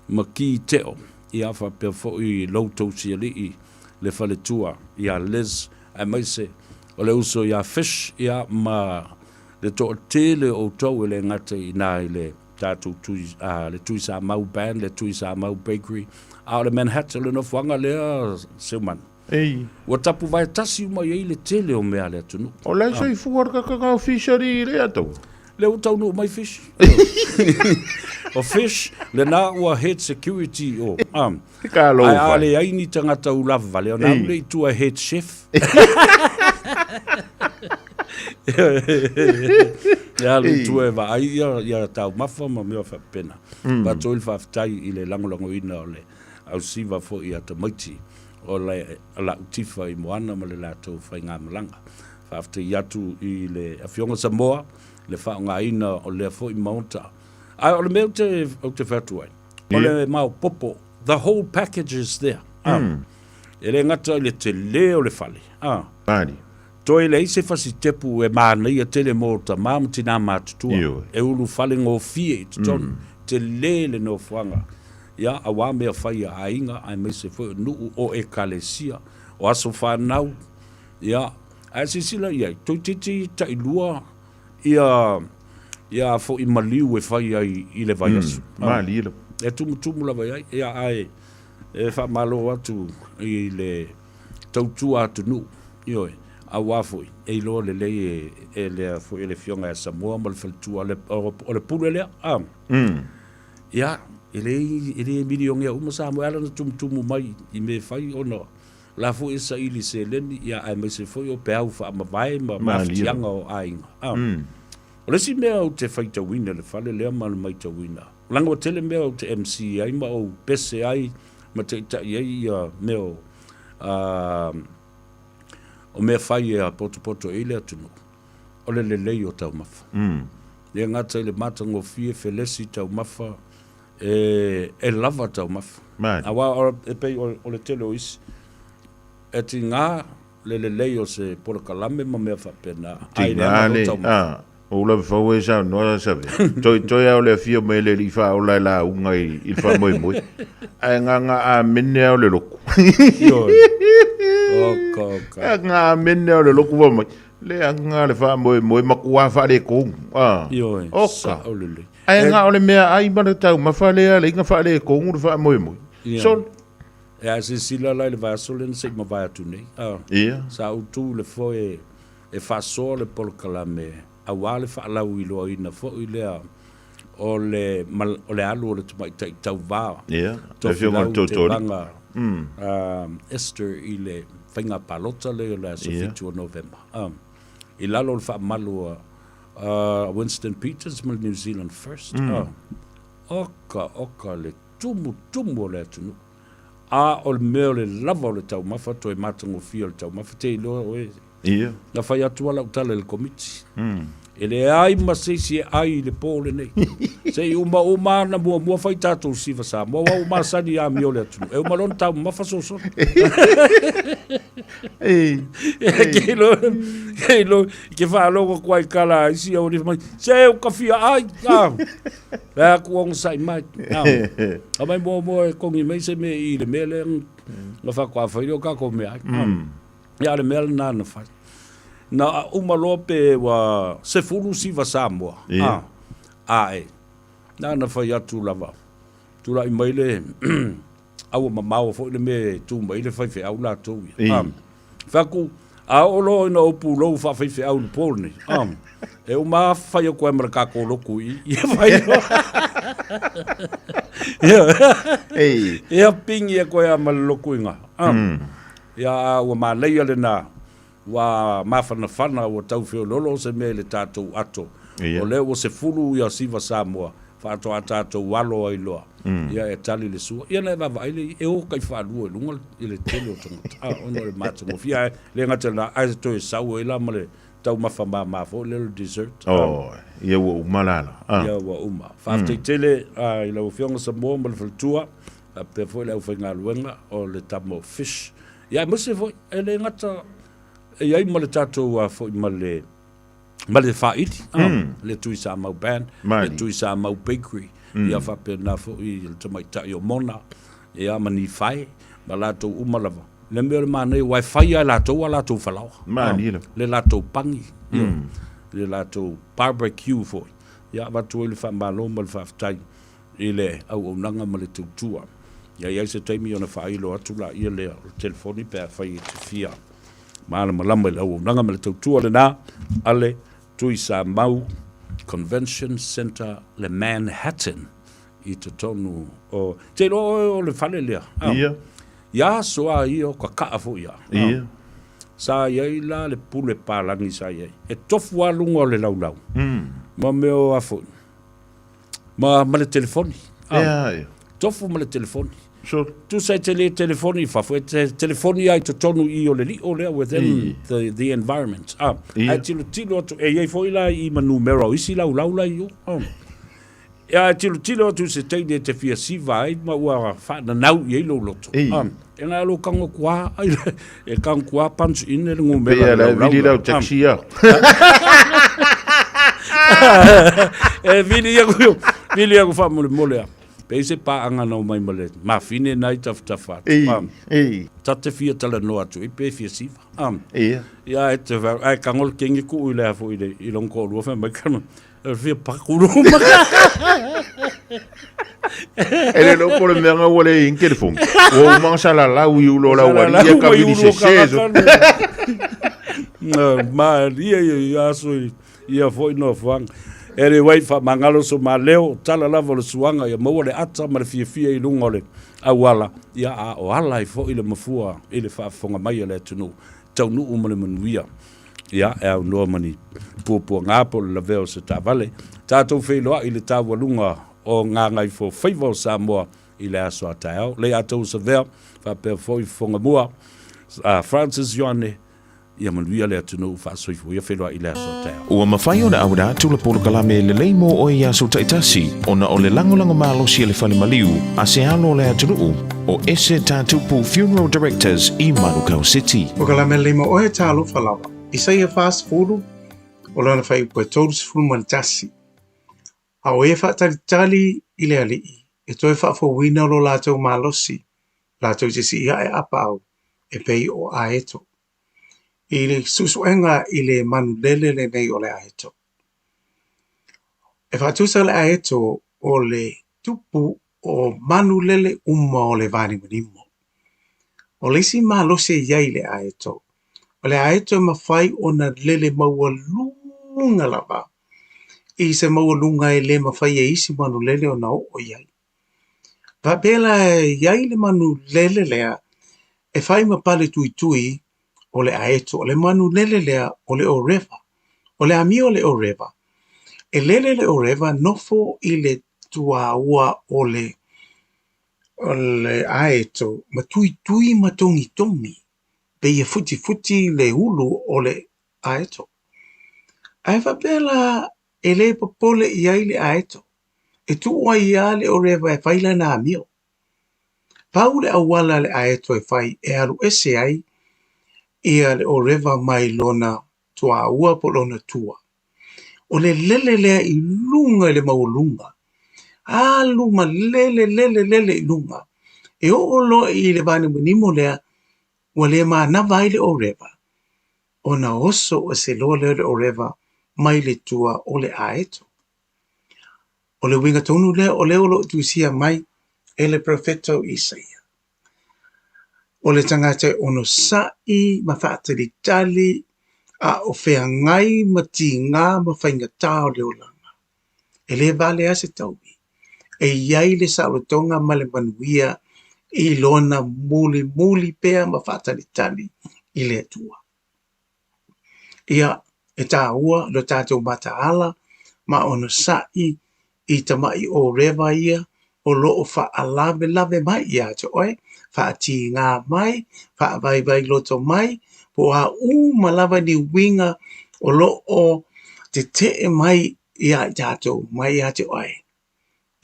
Maki Teo, ia faapea foi lou tausialii le faletua ia Liz aemaise o le uso ia Fish ia ma le toatele o outou e le gata i ina i le tatou tui, le Tuisamau Band, le Tuisamau Bakery, a o le Manhattan, o le nofoaga lea Seumanu. Ei. Ua tapuvae tasi uma i ai le tele o mea a le atunuu. O la e soifua le kakaka o Fish alii i lea taua. Lea ua taunuu mai Fish. O Fish, lena ua head security o. Ka Ae a leai ni tagata ulava vale, ona alu lea i tua e head chef. E alu i tua e vaai ia taumafa ma mea faapena. Avatu ai le faafetai i le lagolagoina o le ausiva foi a tamaiti o le lau tifa i Moana ma le latou faigamalaga. Faafetai atu i le Afioga Samoa le faaaogaina o lea foi maota. Ae o le mea ou te fai atu ai, o le maopoopo, the whole package is there. E le gata i le tele o le fale, toe leai se fasitepu e manaia tele mo tama ma tinā matutua, e ulufale gofie i totonu, tele le nofoaga, ia, aua mea fai a aiga aemaise foi o nuu, o ekalesia, o aso fanau, ia, ae silasila i ai, toeitiiti tailua ia ia foi maliu e fai ai i le vaiaso. Mm, malie lava. E tumutumu lava i ai, ia ae e faamalo atu i le tautua atunuu, ioe, aua foi e iloa lelei e, e lea foi e le Afioga ia Samoa ma le faletua le, o le pule lea. Ah. Ia, e le, e le milionea uma Samoa, e ala ona tumutumu mai i mea e fai ona O la foi e saili seleni, ia aemaise foi o peau faamavae ma mafatiaga o aiga. A. O le isi mea ou te faitauina i le fale lea ma le maitauina, leaga ua tele mea ou te MC ai ma ou pese ai ma taitai ai ia mea o, o mea fai e potopoto i le atunuu, o le lelei o taumafa. Le gata i le matagofie, felesi taumafa, e lava taumafa. Aua e pei o le tele o isi, e tiga le lelei o se polokalame ma mea faapena, ae leaga loa taumafa. Ou lava fau e saunoa Save, toetoe lava o le afio mai o le Alii Faaola e lauga i le faamoemoe, ae gaga amene lava o le loku. Ioe. Oka, oka. Gaga amene lava o le loku fai mai, leaga le faamoemoe matua faaletonu. Ioe, Oka. sao lelei. Ae na o le meaai ma le taumafa lea alai na faaletonu le faamoemoe. Sole. E a silasila la i le vaiaso lea na se i mavae atu nei, a. Ia. Sa ou tu i le foe e faasoa le polokalame aua le faalauiloaina foi lea o le o le alu o le tamaitai tauva. Ia. Le Afioga i le Tofilau Tevaga Esther i le faiga palota lea o le aso 7 o Novema. I lalo o le faamalu a Winston Peters ma le New Zealand First. Oka, oka le tumutumu o le atunuu. A o le mea o le lava o le taumafa, toe matagofie o le taumafa, te iloa oe. Ia. Na fai atu lava lau tala i le Komiti. E leai ma se isi e ai i le po lenei. Se i umauma ana muamua fai tatou siva Samoa, aua ua masani i amio o le atunuu. E uma loa ona taumamafa sosolo. Ke ilo, ke faalogo atu ai i tala a isi au mai, se u ka fia ai, a. Le aku ogasai mai, a. Aumai muamua e kongi mai se mea i le mea lea na faatoa fai lea o tatou meaai. Ia, o le mea lena na fai. Na uma loa pe ua 19 Samoa, a, ae, na na fai atu lava, tulai mai le a ua mamao foi le mea e tu mai ai le faifeau latou ia. A, fai atu, a oo loa ina ou pulou faafaifeau i le po lenei, a, e uma lava fai atu ai ma le tatou lotu i i, ia fai loa. Ia pigi atu ai lava ma le lotu i ina. A, ia, a ua manaia lena, Ua mafanafana, ua tau feoloolo se mea i le tatou ato. Ia. O lea ua 10 ia siva Samoa, faatoa tatou alo ai loa. Ia e tali le sua. Ia na e vaavaai lea, e o kai faalua i luga i le tele o tagata, a, ona o le matagofie. Ae le gata i lena, ae toe sau ai la ma le taumafa mama foi lea o le dessert. Oh, ia ua uma la la. Ah. Ia ua uma. Faafetai tele i lau Afioga Samoa ma le faletua, faapea foi le aufaigaluega o le tama o Fish. Ia aemaise foi, e le gata e i ai ma le tatou foi ma le ma le faaili, le Tuisamau Band, le Tuisamau Bakery, ia faapena foi le tamaitai o Mona, ia ma Nifae, ma latou uma lava. Le mea o le manaia, aua e fai lava e latou a latou falaoa. Malie lava. Le latou pani, le latou barbecue foi. Ia avatu ai le faamalo ma le faafetai i le auaunaga ma le tautua. Ia i ai se taimi ona faailo atu laia lea o le telefoni pe afai e te fia malamalama i le auaunaga ma le tautua lena a le Tuisamau Convention Centre le Manhattan i totonu o... Te iloa oe o le fale lea. Ia. Ia aso a ia o kakaa foi ia. Ia. Sa i ai la le pule palagi sa i ai. E tofu lava luga o le laulau. Ma mea o a foi. Ma, ma le telefoni. Ia, ia. Tofu ma le telefoni. Sure. Tusa e te le telefoni i fafo, e te telefoni ai totonu i o le lio lea within the environment. Ah, Ae tilotilo atu, e i ai foi la i ma numera o isi laulau la i o. Ia e tilotilo atu i se teine e te fia siva ai ma ua faananau i ai lou loto. Ei. Ah, e na lo kango kua, ai e kango kua punch in le ngumera. Pei a le vili lau taxi ia. E vili ia ku, vili ia ku faamolemole a. Pei se paaga na omai ma le mafine na i tafatafa atu. Ei, Ah. ei. Ta te fia talanoa atu i pe fia siva. Ah. Ia. Ia e te ai kango le kengi ku i le afo i le i long ko lua fa mai kana. E fia pakuru ma. E le lo po le mea ua le in telefoni. Ua uma sa la lau i ulo la ua ia ka vili se se. Ma ia ia aso ia foi no fuanga. Anyway, faamagalo so maleo, tala lava o le suaga, ia maua le ata ma le fiafia i luga o le auala, ia a o ala ai foi le mafua i le faafofoga mai a le atunuu, taunuu ma le manuia. Ia, e aunoa ma ni puapuaga po o le lavea o se taavale. Tatou feiloai i le taualuga o Gagaifofaiva o Samoa i le aso a taeao. Leiataua Savea, faapea foi Fofogamua, Francis Ioane, ia manuia le atunuu faasoifua. Ia feiloai i le aso a taeao. Ua mafai ona auina atu le polokalame lelei mo oe i aso taitasi ona o le lagolago malosi a le Fale Maliu a se alo o le atunuu o Ese Tatupu Funeral Directors i Manukau City. Polokalame lelei mo oe talofa lava. Isaia 40, o lana fuaiupu e 31. A o e faatalitali i le Alii, e toe faafouina lo latou malosi, latou te sii ae apaau, e pei o aeto. I le suesuega i le manu lele lenei o le aeto. E faatusa le aeto o le tupu o manu lele uma o le vanimonimo. O le isi malosi e i ai i le aeto, o le aeto e mafai ona lele maualuga lava i se maualuga e le mafai e isi manu lele ona oo i ai. Faapea la e i ai le manu lele lea e fai ma pale tuitui o le aeto, o le manu lele lea o le ōrewa. O le amio o le ōrewa, e lele le ōrewa nofo i le tuāua o le o le aeto ma tuitui ma togitogi, pei e futifuti le ulu o le aeto. Ae faapea la e le popole i ai le aeto, e tuu ai lava le ōrewa e fai lana amio. Pau le auala a le aeto e fai e alu ese ai ia le ōrewa mai lona tuāua po o lona tua. O le lele lea i luga i le maualuga, alu ma lele lele lele i luga, e oo loa i le vanimonimo lea ua le manava ai le ōrewa, ona oso ese loa lea o le ōrewa mai le tua o le aeto. O le uiga tonu lea o lea o lo o tusia mai e le perofeta o Isaia. O le tagata e onosai ma faatalitali a o feagai ma tigā ma faigata o le olaga, e le valea se taui, e i ai le saolotoga ma le manuia i lona mulimuli pea ma faatalitali i le Atua. Ia, e tāua lo tātou mataala ma onosai i tama'i ōrewa ia o lo o faalavelave mai iā te oe, faatigā mai, faavaivai loto mai, po o a uma lava ni uiga O lo o teteʻe mai iā i tatou mai ia te oe.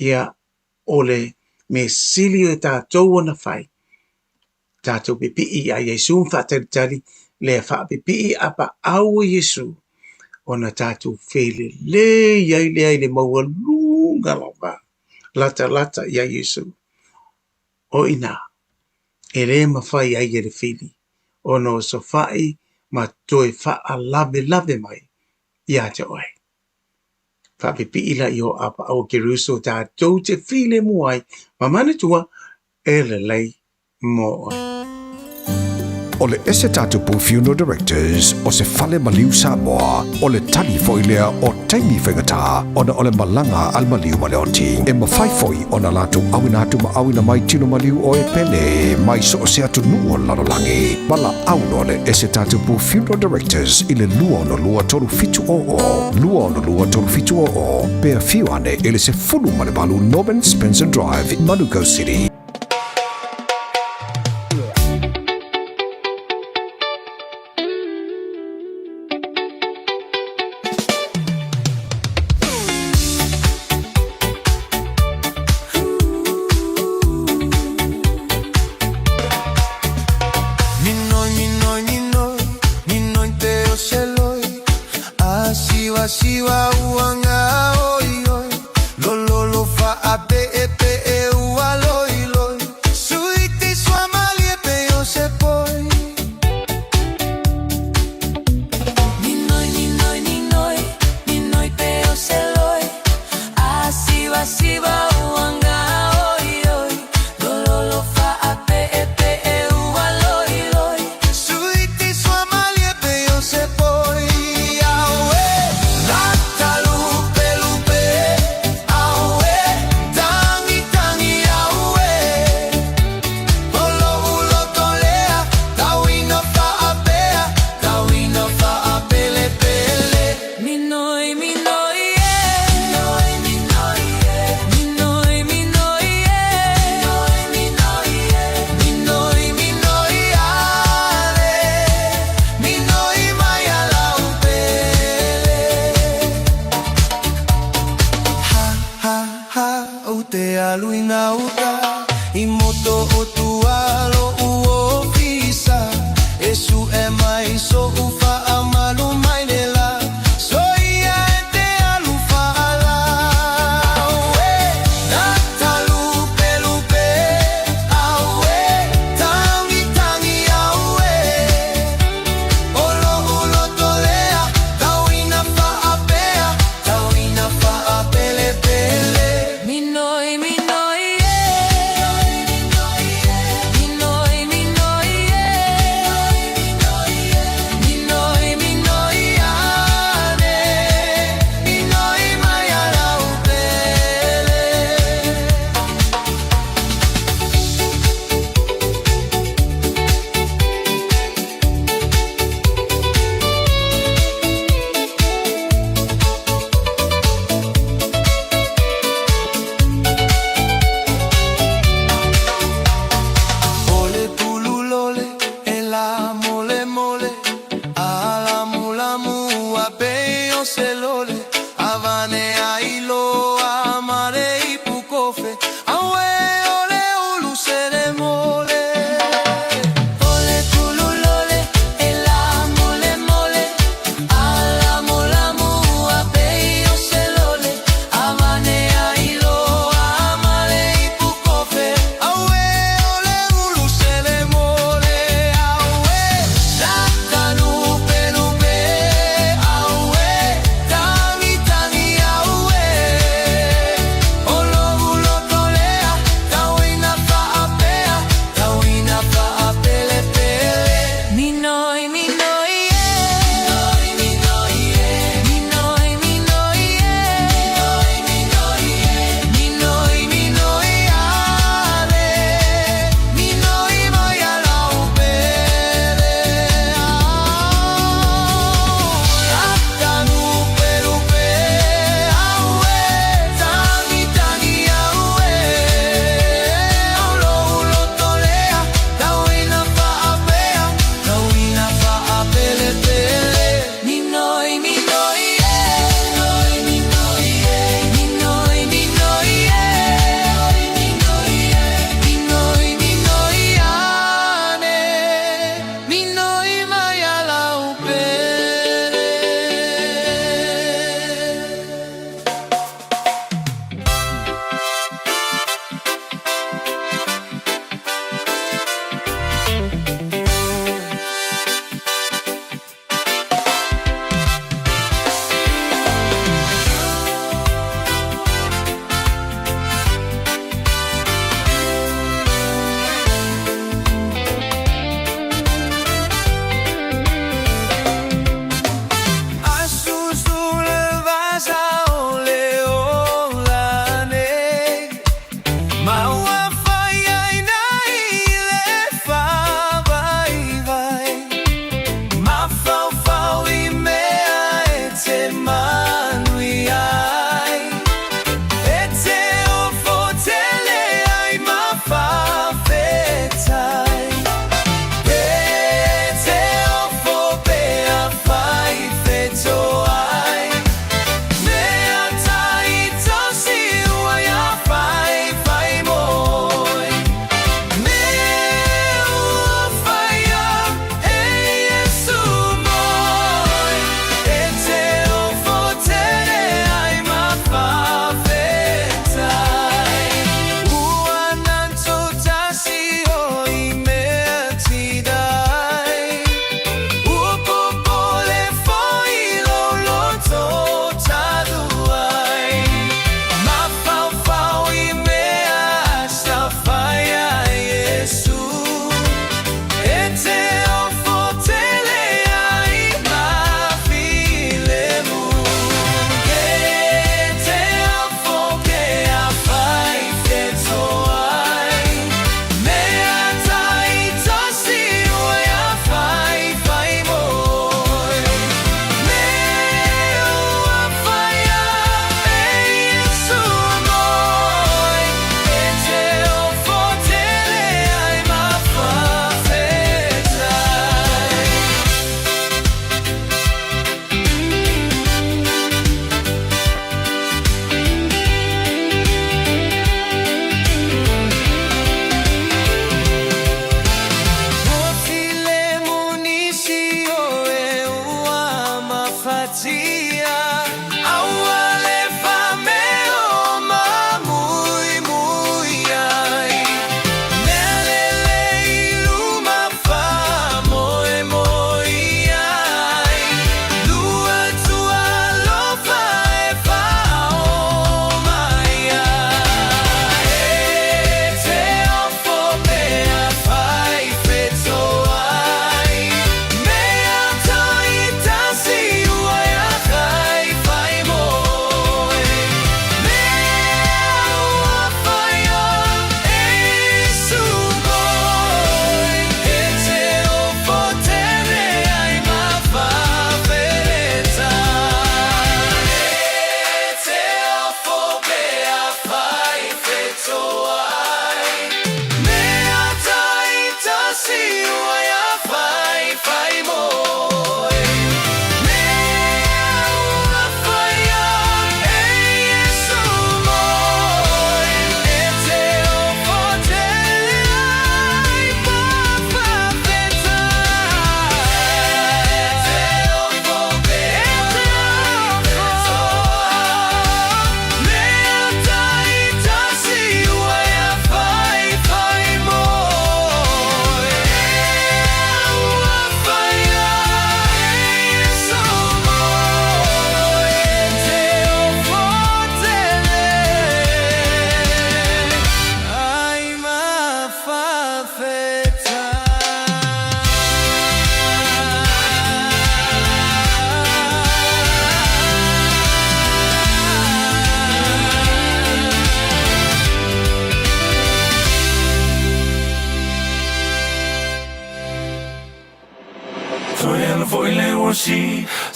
Ia, o le mea sili o tatou ona fai, tatou pipii iā Iesu ma faatalitali le faapipii apaau o Iesu ona tatou felelei ai lea i le maualuga lava latalata iā Iesu. O i inā, e lē mafai ai e le fili ona osofai ma toe faalavelave mai ia te oe. Faapipii laia o apaau o Keriso tatou te filemu ai ma manatua e lelei mo oe. O le Ese Tatupu Funeral Directors o se fale maliu Samoa, o le tali foi lea o taimi faigata ona o le malaga a le maliu ma le oti. E mafai foi ona latou auina atu ma auina mai tino maliu o e pele mai so o se atunuu o le lalolagi. Valaau loa le Ese Tatupu Funeral Directors i le 262 3700, 262 3700, pe afio ane i le 18 Norman Spencer Drive, Manukau City. Minoi, minoi, minoi, minoi te o seloi A siwa siwa uanga oi oi Lololo fa a pe e pe e ua loi loi Suiti sua malie pe o se poi Minoi, minoi, minoi, minoi pe o seloi A siwa siwa uanga oi oi Lololo fa a pe e pe e ua loi loi Suiti sua malie pe o se poi Aue lata lupe lupe Aue tangi tangi aue Olo ulo tolea Tauina faapea Tauina faapelepele Minoi, minoi, e Minoi, minoi, e Minoi, minoi, e Minoi, minoi, e Minoi, minoi, ale Minoi mai ala upele Ha, ha, ha, o te alu ina uta I moto o tua loʻu ofisa E suʻe mai soʻu faamalu mai le la Soia e te alu faala Auē, lata lupelupe Auē, tagitagi auē O loʻu loto lea Tauina faapea Tauina faapelepele Minoi, minoi, e Minoi, minoi, e Minoi,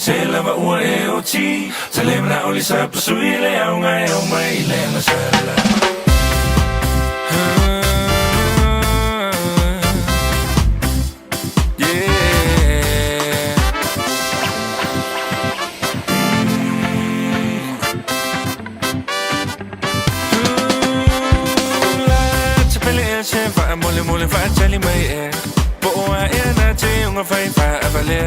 Se lava ua e oti Se le mana o le sa pasui le au ngai au mai le masala. Yeah. La te pele e se fa mole mole fa tali mai e Po o a e na te unga fai fa a vale.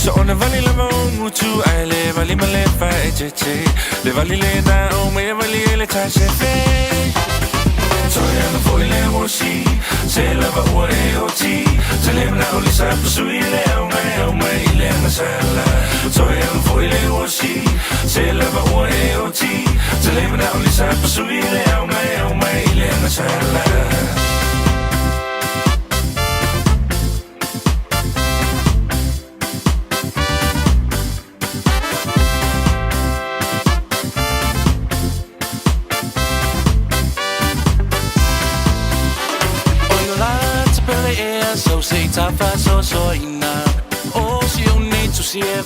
So ona vali lava o ngutu ai le vali male fa e te te. Le vali le na o me vali e le ta se fe. Toi ana foi le wosi Se lava ua e o ti. Se le mana o le sa pasui le au ngai au mai le anga sala. Toi ana foi le wosi Se lava ua e o ti. Se le mana o le sa pasui le au ngai au mai le anga sala. So se ta fa so so ina. O si o ne tu si e